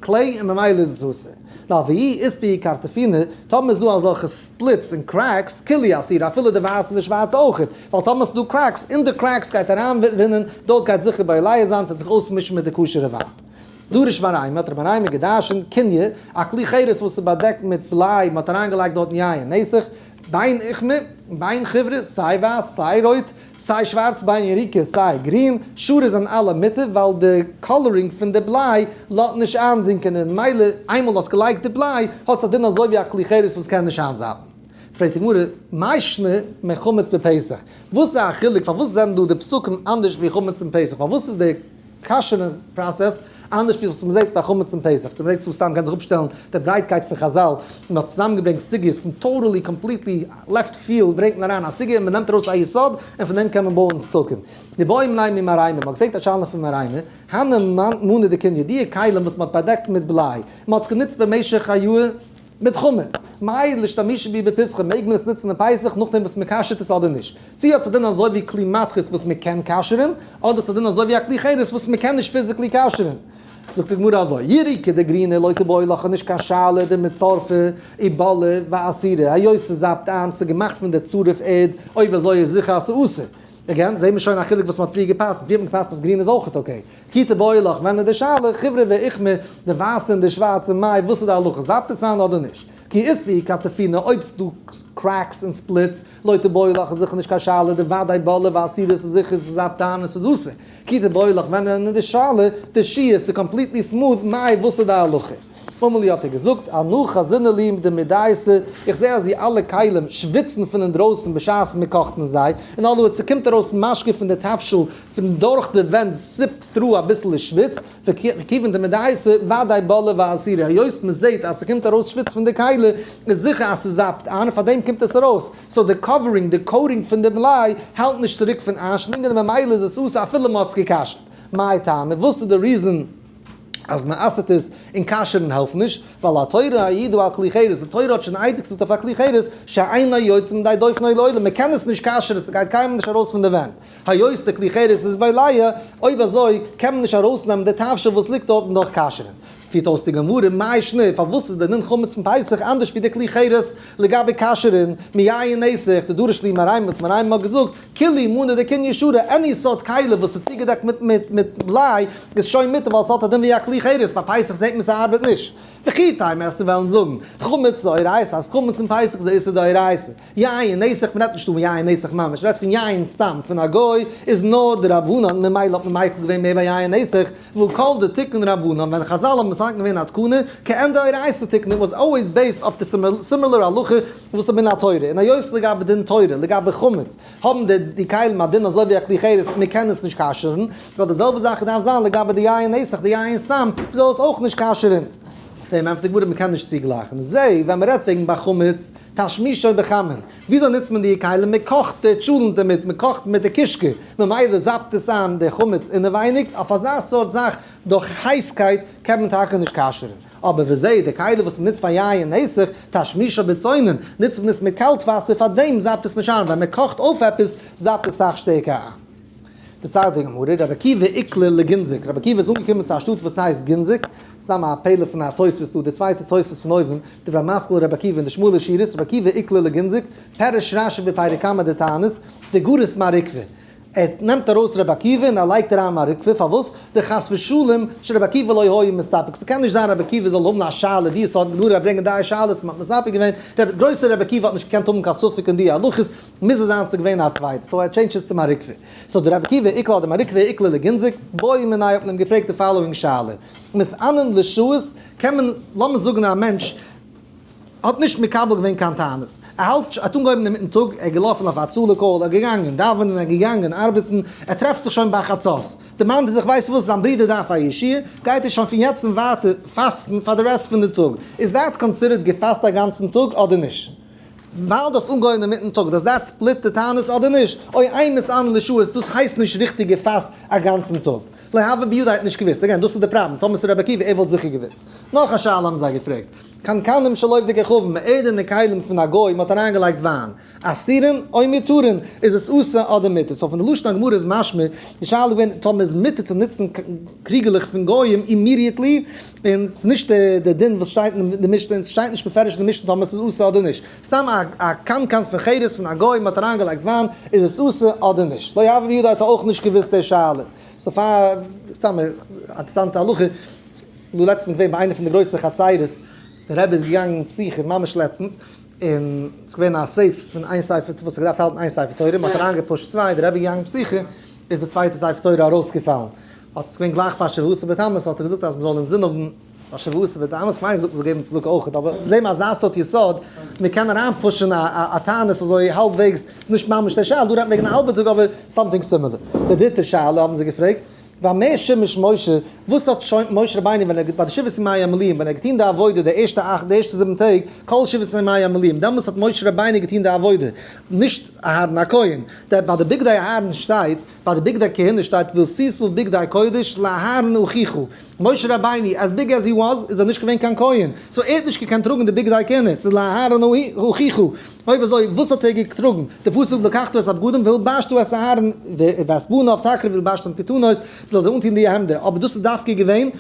clay, און ממילא איז עס אסור. נאר ואי אית בהו קרטפיני, טאמער איז דא אזעלכע splits און cracks, כולהו אסירי אפילו די ווייסע און די שווארצע אויכעט, ווייל טאמער ס'איז דא cracks, אין די cracks גייט אריינרינען, דארט גייט זיכער בולע זיין, ס'וועט זיך אויסמישן מיט די כשר'ע וויין. דרש מר איימי, האט רבי איימי געדרשנט, קוניא, א כלי חרס וואס איז באדעקט מיט בליי, מען האט אריינגעלייגט דארטן יין נסך, בין אוכמא, בין חיוורא, סיי ווייס, סיי רויט, סיי שווארץ, בין יריקא, סיי גרין, שרי זענען אלע מותר, ווייל די coloring פון די בליי לאזט נישט איינזינקען און ממילא איינמאל האסט געלייגט די בליי האט עס א דין אזוי ווי א כלי חרס וואס קען נישט איינזאפן. פרעגט די גמרא, מאי שנא מחמץ בפסח? וואס איז א חילוק פארוואס זענען דא די פסוקים אנדערש ווי חמץ אין פסח? פארוואס איז די כשר'ן process, אנדערש ווי וואס מ'זעט ביי חמץ און פסח, ס'איז מ'זעט צו סתם קען זיך אפשטעלן די ברייטקייט פון חזל, און מ'האט צוזאמגעברענגט סוגיות פון totally completely left field ברענגט מען אריין א סוגיא און מ'נעמט ארויס א יסוד און פון דעם קען מען בויען פסקים. איבעיא להו ממר איימי, מ'האט געפרעגט א שאלה פון מר איימי, הני מאני דקוניא, די כלים וואס מ'האט באדעקט מיט בליי, מ'האט עס גענוצט במשך א יאר, מיט חמץ, מהו לאשתמשי בהו בפיסחא, מעג מען עס נוצן אין פסח נאכדעם וואס מען כשר'ט עס אדער נישט? צי האט עס א דין אזוי ווי כלי מתכות וואס מען קען כשר'ן, אדער האט עס א דין אזוי ווי א כלי חרס וואס מען קען נישט physically כשר'ן? זאגט די גמרא אזוי, יריקא די גרינע לא תיבעי לך נישט קיין שאלה דמצרפא ובלעי ואסירא, היות ס'זאפט איין, ס'איז געמאכט פון די צריף ערד, אויב אזוי איז זיכער אז ס'איז אסור. again, זעהן מיר שוין א חילוק וואס מ'האט פריער גע'פסק'נט, פריער האט מען גע'פסק'נט אז גרין איז אויכעט okay. כי תיבעי לך, ווען איז די שאלה, חיוורא ואוכמא, די ווייסע און די שווארצע, מאי, וואס איז די הלכה, זאפט עס איין אדער נישט? כי אית בהו קרטפיני, אויב ס'דא cracks און splits, לא תיבעי לך איז זיכער נישט קיין שאלה, דודאי בלעי ואסירא ס'איז זיכער ס'זאפט איין און ס'איז אסור. כי תיבעי לך, ווען איז די שאלה, דשיעי, ס'איז completely smooth, מאי, וואס איז די הלכה? אמר להו האט ער געזאגט, אנא חזינא להו דמדייסי, איך זע אז די אלע כלים שוויצן פון אינדרויסן בשעת מען קאכט אין זיי, in other words ס'קומט ארויס משקה פון די תבשיל פון דורך די ווענט זיפט through אביסל שוויץ, וכיוון דמדייסא ודאי בלעה ואסירא, היות מ'זעהט אז ס'קומט ארויס שוויץ פון די כלי, איז זיכער אז ס'זאפט איין און פארדעם קומט עס ארויס, so די covering, די coating פון די בליי האלט נישט צוריק פון איינשלינגען און ממילא איז עס אסור אפילו מ'האט עס גע'כשר'ט. מאי טעמא? וואס איז די reason אז מ'אסר'ט עס און כשר'ן העלפט נישט? ווייל התורה העידה על כלי חרס, די תורה האט שוין עדות געזאגט אויף א כלי חרס, שאינו יוצא מידי דופנו לעולם, מ'קען עס נישט כשר'ן, ס'גייט קיינמאל נישט ארויס פון די ווענט. היות די כלי חרס איז בולע, אויב אזוי קען מען נישט ארויסנעמען די תבשיל וואס ליגט דארטן דורך כשר'ן. פירט אויס די גמרא, מאי שנא, פארוואס איז די דין חמץ פון פסח אנדערש ווי די כלי חרס לגבי כשר'ן, מיין נסך, דדרש להו מר איימי וואס מר איימי האט געזאגט, כולי מאנא דקניא שרי, any סארט כלי וואס איז צוגעדעקט מיט מיט בליי איז שוין מותר ווייל ס'האט א דין ווי א כלי חרס, ביי פסח זעט מען ס'ארבעט נישט. וכי תימא וועסטו וועלן זאגן, חמץ דאורייתא אז חמץ אין פסח איז איסור דאורייתא. יין נסך, מ'רעדט נישט דא פון יין נסך ממש, מ'רעדט פון יין סתם פון א גוי, איז נאר דרבנן, ממילא האט מען מיקל געווען מער ביי יין נסך, והא כל דתיקון רבנן, ווען חזל האבן מתקן געווען א תקנה, כעין דאורייתא תיקנו, was always based אויף די similar הלכה וואס איז מן התורה, און היות לגבי דין תורה, לגבי חמץ, האבן די די כלים א דין אזוי ווי א כלי חרס, מ'קען עס נישט כשר'ן, ווייל די זעלבע זאך דארף זיין לגבי די יין נסך, די יין סתם, מ'זאל עס אויך נישט כשר'ן. אויף דעם ענטפערט די גמרא מ'קען נישט צוגלייכן, זע ווען מ'רעדט וועגן ביי חמץ, תשמישו בחמין. וויאזוי נוצט מען די כלים? מען קאכט די טשולענט דערמיט, מען קאכט מיט די קישקע, ממילא זאפט עס איין די חמץ אינעווייניג, אויף אזא סארט זאך דורך הייסקייט קען מען טאקע נישט כשר'ן. אבער וזה, די כלי וואס מען נוצט פאר יין נסך, תשמישו בצונן, נוצט מען עס מיט קאלט וואסער, פארדעם זאפט עס נישט איין, ווען מען קאכט אויף עפעס זאפט עס סאך שטערקער איין. דערציילט די גמרא, רבי עקיבא איקלע לגינזק, רבי עקיבא איז אנגעקומען צו א שטאט וואס הייסט גינזק, סתם א פלא פון א תוספות דא, די צווייטע תוספות פון אויבן, דברי המשכיל רבי עקיבא אין די שמאלע שורות, רבי עקיבא איקלע לגינזק, פירש רשי בפרק קמא דתענית, דגריס מר עוקבא. ער נעמט ארויס רבי עקיבא און ער לייגט אריין מר עוקבא, פארוואס? דחס ושלום שרבי עקיבא לא היה מסתפק, ס'קען נישט זיין רבי עקיבא זאל האבן א שאלה, די סארט גמרא ברענגען די שאלות, מ'האט מספק געווען, דער גרויסער רבי עקיבא האט נישט געקענט האבן קיין ספק אין די הלכות, מוז עס זיין ס'איז געווען א צווייטע, so ער change ט עס צו מר עוקבא. so דער רבי עקיבא איקלע אדער מר עוקבא איקלע לגינזק, בעו מיניה האט מען אים געפרעגט די following שאלה, מתענין לשעות, קען מען, לאמיר זאגן א מענטש האט נישט מקבל געווען קיין תענית, ער האלט, ער האט אנגעהויבן אינמיטן טאג, ער איז געלאפן אויף א הצלה call, ער איז געגאנגען דאווענען, ער איז געגאנגען ארבעטן, ער טרעפט זיך שוין ביי חצות, דערמאנט ער זיך ווייסט וואס, זיין ברודער דארף א ישועה, גייט ער שוין פון יעצט און ווייטער פאסטן פאר די rest פון די טאג, איז that considered געפאסט א גאנצן טאג אדער נישט? ווייל דו האסט אנגעהויבן אינמיטן טאג, does that split די תענית אדער נישט? או אין מתענין לשעות, דאס הייסט נישט ריכטיג געפאסט א גאנצן טאג. לא הוה בידיה האט נישט געוואוסט. again, דאס איז די פראבלעם, טאמער ס'איז רבי עקיבא, ער וואלט זיכער געוואוסט. נאך א שאלה האבן זיי געפרעגט. קנקנים של עובדי כוכבים, ערדענע כלים פון א גוי, מ'האט אריינגעלייגט וויין. אסורין או מותרין, איז עס אסור אדער מותר? so פון די לשון הגמרא איז משמע, די שאלה איז געווען טאמער איז מותר צו נוצן קריגעלעך פון גויים immediately, און ס'איז נישט די דין וואס שטייט אין די משנה, און ס'שטייט נישט מפורש אין די משנה טאמער ס'איז אסור אדער נישט. סתם א קנקן פון חרס פון א גוי, מ'האט אריינגעלייגט וויין, איז עס אסור אדער נישט? לא הוה בידיה האט ער אויך נישט געוואוסט די שאלה. so פאר, סתם א אינטערעסאנטע הלכה, ס'איז דא לעצטנס געווען ביי איינע פון די גרויסע חצירות, דער רבי איז געגאנגען פתיחה ממש לעצטנס, און ס'איז געווען א safe פון איין ספר וואס האט געדארפט האלטן איין ספר תורה, מ'האט אריינגע push ט צוויי, דער רבי איז געגאנגען פתיחה, איז די צווייטע ספר תורה ארויסגעפאלן. האט עס געווען גלייך פאר שבעה עשר בתמוז, האט ער געזאגט אז מ'זאל אינזין האבן פאר שבעה עשר בתמוז, כ'מיין ער האט געזאגט מ'זאל געבן צדקה אויך, אבער זעהן מיר אזא סארט יסוד, מ'קען אריין push ן א תענית אזוי האלבוועגס, ס'איז נישט ממש די שאלה, דא רעדט מען וועגן א האלבע טאג אבער something similar. די דריטע שאלה האבן זיי געפרעגט, במה שימש משה, וואס האט שוין משה רבינו ווען ער ביי די שבעת ימי המילואים ווען ער האט געטון די עבודה די ערשטע אכט די ערשטע זיבן טעג כל שבעת ימי המילואים דעמאלטס האט משה רבינו געטון די עבודה נישט אהרן הכהן די ביי די בגדי אהרן שטייט ביי די בגדי כהונה שטייט ועשית בגדי קודש לאהרן אחיך משה רבינו as big as he was איז ער נישט געווען קיין כהן so ער האט נישט געקענט טראגן די בגדי כהונה ס'איז לאהרן אחיך אויב אזוי וואס האט ער געטראגן? די פסוק ולקחת את הבגדים והלבשת את אהרן ואת בניו תקריב והלבשתם כתנות, מ'זאל זיי אנטון די העמדער, אבער דאס איז דווקא געווען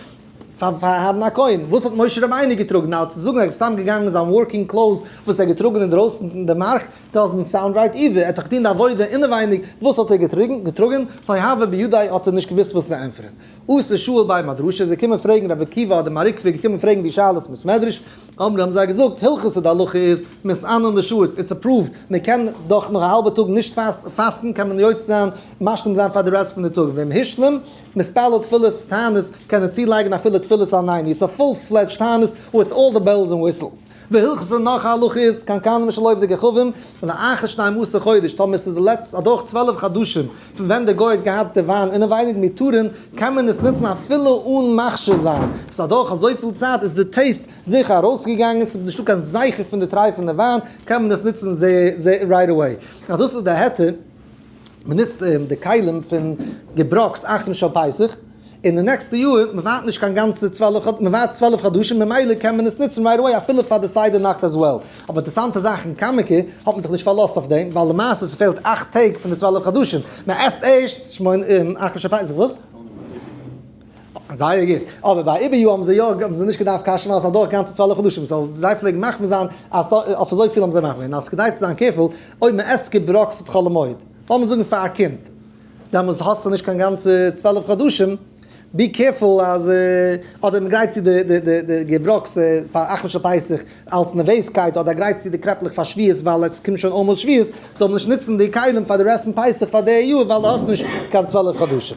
פאר אהרן הכהן, וואס האט משה רבינו געטראגן? now צו זאגן ער איז סתם געגאנגען מיט זיין working clothes וואס ער האט געטראגן אינדרויסן אין די מארק doesn't sound right either, ער האט דאך געטון די עבודה אינעווייניג, וואס האט ער געטראגן? לא הוה בידיה האט ער נישט געוואוסט וואס צו ענטפערן. אתא שאיל בי מדרשא איז געקומען פרעגן רבי עקיבא אדער מר עוקבא איז געקומען פרעגן די שאלות אין בית מדרש, אמרו האבן זיי געזאגט, הלכתא די הלכה איז, מתענין לשעות, it's approved, מען קען דאך נאך א האלבע טאג נישט פאסטן קען מען יוצא זיין, משלים זיין פאר די rest פון די טאג, ואם השלים, מתפלל תפילת תענית, קען ער צולייגן אפילו תפילת עננו, it's a full fledged תענית with all the bells and whistles. והלכתא נאך א הלכה איז, קנקנים של עובדי כוכבים, לאחר שנים עשר חודש, טאמער ס'איז די לעצטע אדורך 12 חדשים פון ווען די גוי האט געהאט די וויין אינעווייניג מותרין, קען מען עס נוצן אפילו אן מכשיר זיין, ס'איז אדורך אזויפיל צייט איז די taste זיכער ארויסגעגאנגען, ס'איז נישטא קיין זכר פון די טרייפענע וויין, קען מען עס נוצן right away. אז דאס איז די היתר, מען נוצט די כלים פון געבראקס אחרון של פסח, און די נעקסטע יאר, מען ווארט נישט קיין גאנצע 12, מען ווארט 12 חדשים, ממילא קען מען עס נוצן right away אפילו פאר די סדר נאכט as well. אבער אינטערעסאנטע זאך אין קאמיקע האט מען זיך נישט פארלאזט אויף דעם, ווייל למעשה ס'פעלט אכט טעג פון די 12 חדשים. מען עסט ערשט שמונה אחרון של פסח, וואס? זייער גוט. אבער ביי עיבור יאר האבן זיי יא, האבן זיי נישט געדארפט כשר'ן ווייל ס'איז אדורך גאנצע 12 חדשים, so זיי פלעגן מחמיר זיין אז אויף אזויפיל האבן זיי מחמיר געווען. אז כדי צו זיין careful, אויב מען עסט געבראקס אויף חול המועד, לאמיר זאגן פאר א קינד, דעמאלס האסטו נישט קיין גאנצע 12 חדשים, be careful אז, אדער מען גרייט צו די געבראקס פאר אחרון של פסח אלס נערוועזקייט, אדער גרייט צו די קרעפלעך פאר שבועות ווייל עס קומט שוין almost שבועות, זאל מען נישט נוצן די כלים פאר די rest פון פסח פאר די יאר ווייל דו האסט נישט קיין 12 חדשים.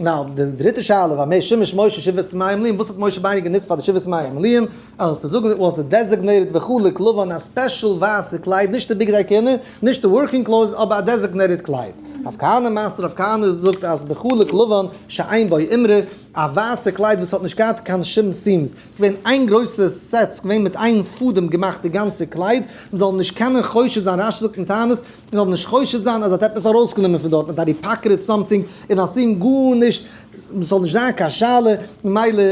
Now, די דריטע שאלה, במה שימש משה שבעת ימי המילואים, וואס האט משה רבינו גענוצט פאר די שבעת ימי המילואים? וועל איך דיר זאגן, it was a designated בחלוק לבן, א special ווייסע קלייד, נישט די בגדי כהונה, נישט די working clothes, אבער א designated קלייד. רב כהנא מסר, רב כהנא זאגט אז בחלוק לבן שאין בו אימרא, א ווייסע קלייד וואס האט נישט געהאט קיין שום seams, ס'איז געווען איין גרויסע set, ס'איז געווען מיט איין פאדעם געמאכט די גאנצע קלייד, מ'זאל נישט קענען חושד זיין, רש"י זאגט אין תענית, מען זאל נישט חושד זיין אז ער האט עפעס ארויסגענומען פון דארט, that he pocketed something, און א seam גארנישט, ס'זאל נישט זיין קיין שאלה, ממילא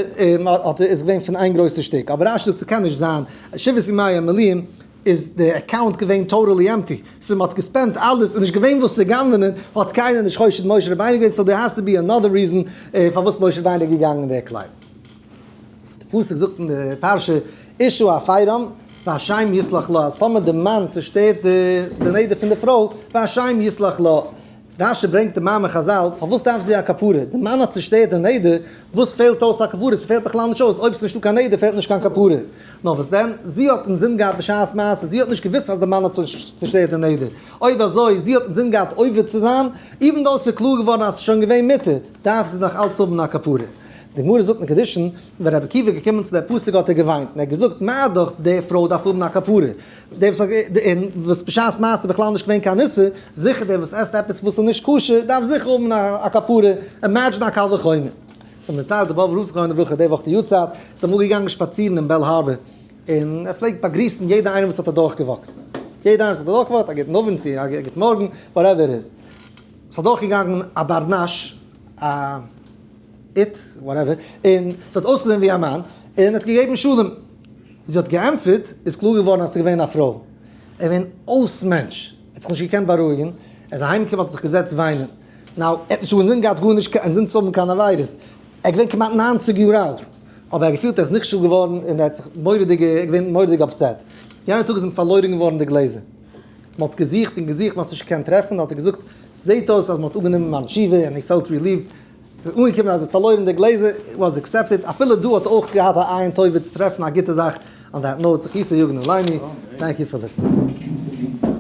האט איז געווען פון איין גרויסע שטיק, אבער רש"י זאגט ס'קען נישט זיין, שבעת ימי המילואים איז די account געווען totally empty, so מ'האט געספענדט אלעס און נישט געווען וואס צו גנב'נען, האט קיינער נישט חושד משה רבינו געווען, so there has to be another reason פארוואס משה רבינו איז געגאנגען אין די קלייד. די פסוק זאגט אין די פרשה, אשה הפרה והשם יסלח לה, אז טאמער די מאן צושטערט די נדר פון די פרוי, והשם יסלח לה. רש"י ברענגט די מאמר חז"ל, פארוואס דארף זי א כפרה? די מאן האט צושטערט די נדר, וואס פעלט אויס א כפרה? ס'פעלט בכלל נישט אויס, אויב ס'נישטא קיין נדר פעלט נישט קיין כפרה. נאר וואס דען, זי האט אינזין געהאט בשעת מעשה, זי האט נישט געוואוסט אז די מאן האט צושטערט די נדר. אויב אזוי, זי האט אינזין געהאט עובר צו זיין, even though ס'איז קלאר געווארן אז ס'איז שוין געווען מותר, דארף זי נאך אלץ האבן א כפרה. די גמרא זאגט אין קידושין, ווען רבי עקיבא איז געקומען צו דער פסוק האט ער געוויינט, און ער האט געזאגט, מה דאך די פרוי דארף האבן א כפרה, די וואס האט, און וואס בשעת מעשה איז בכלל נישט געווען קיין איסור, זיכער דער וואס עסט עפעס וואס איז נישט כשר דארף זיכער האבן א כפרה, imagine א קל וחומר. ס'האט מיר דערציילט דער באבובער רב זכרונו לברכה די וואך די יארצייט, איז אמאל געגאנגען שפאצירן אין בעל הארבער, און ער פלעגט באגריסן יעדע איינעם וואס האט אדורכגעוואקט, יעדע איינער וואס האט אדורכגעוואקט, א גוטן אווענט צו א גוט מארגן, whatever it is. ס'איז אדורכגעגאנגען א בר נש, א it, whatever, און ס'האט אויסגעזען ווי א מאן, און האט געגעבן שלום. זי האט געענטפערט, איז קלאר געווארן אז ס'איז געווען א פרוי. ער איז געווען אויס מענטש, ער האט זיך נישט געקענט בארואיגן, ער איז אהיימגעקומען האט זיך געזעצט וויינען. Now, ער האט נישט אינזין געהאט גארנישט אינזין צו האבן קיין עבירות, ער איז געווען כמעט 90 יאר אלט, אבער ער האט געפילט ער איז נכשל געווארן און ער האט זיך מורא'דיג, ער איז געווען מורא'דיג upset. יענע טאג איז אים פארלוירן געווארן די גלעזער. מען האט געזוכט און געזוכט, מען האט עס נישט געקענט טרעפן, האט ער געזאגט, זעט אויס אז מען האט אפגענומען מיין תשובה און he felt relieved, ס'איז אנגעקומען אז ער האט פארלוירן די גלעזער, was accepted, אפילו דא האט ער אויך געהאט א עין טובה צו טרעפן א גוטע זאך, on that note, זכותו יגן עלינו, thank you for listening.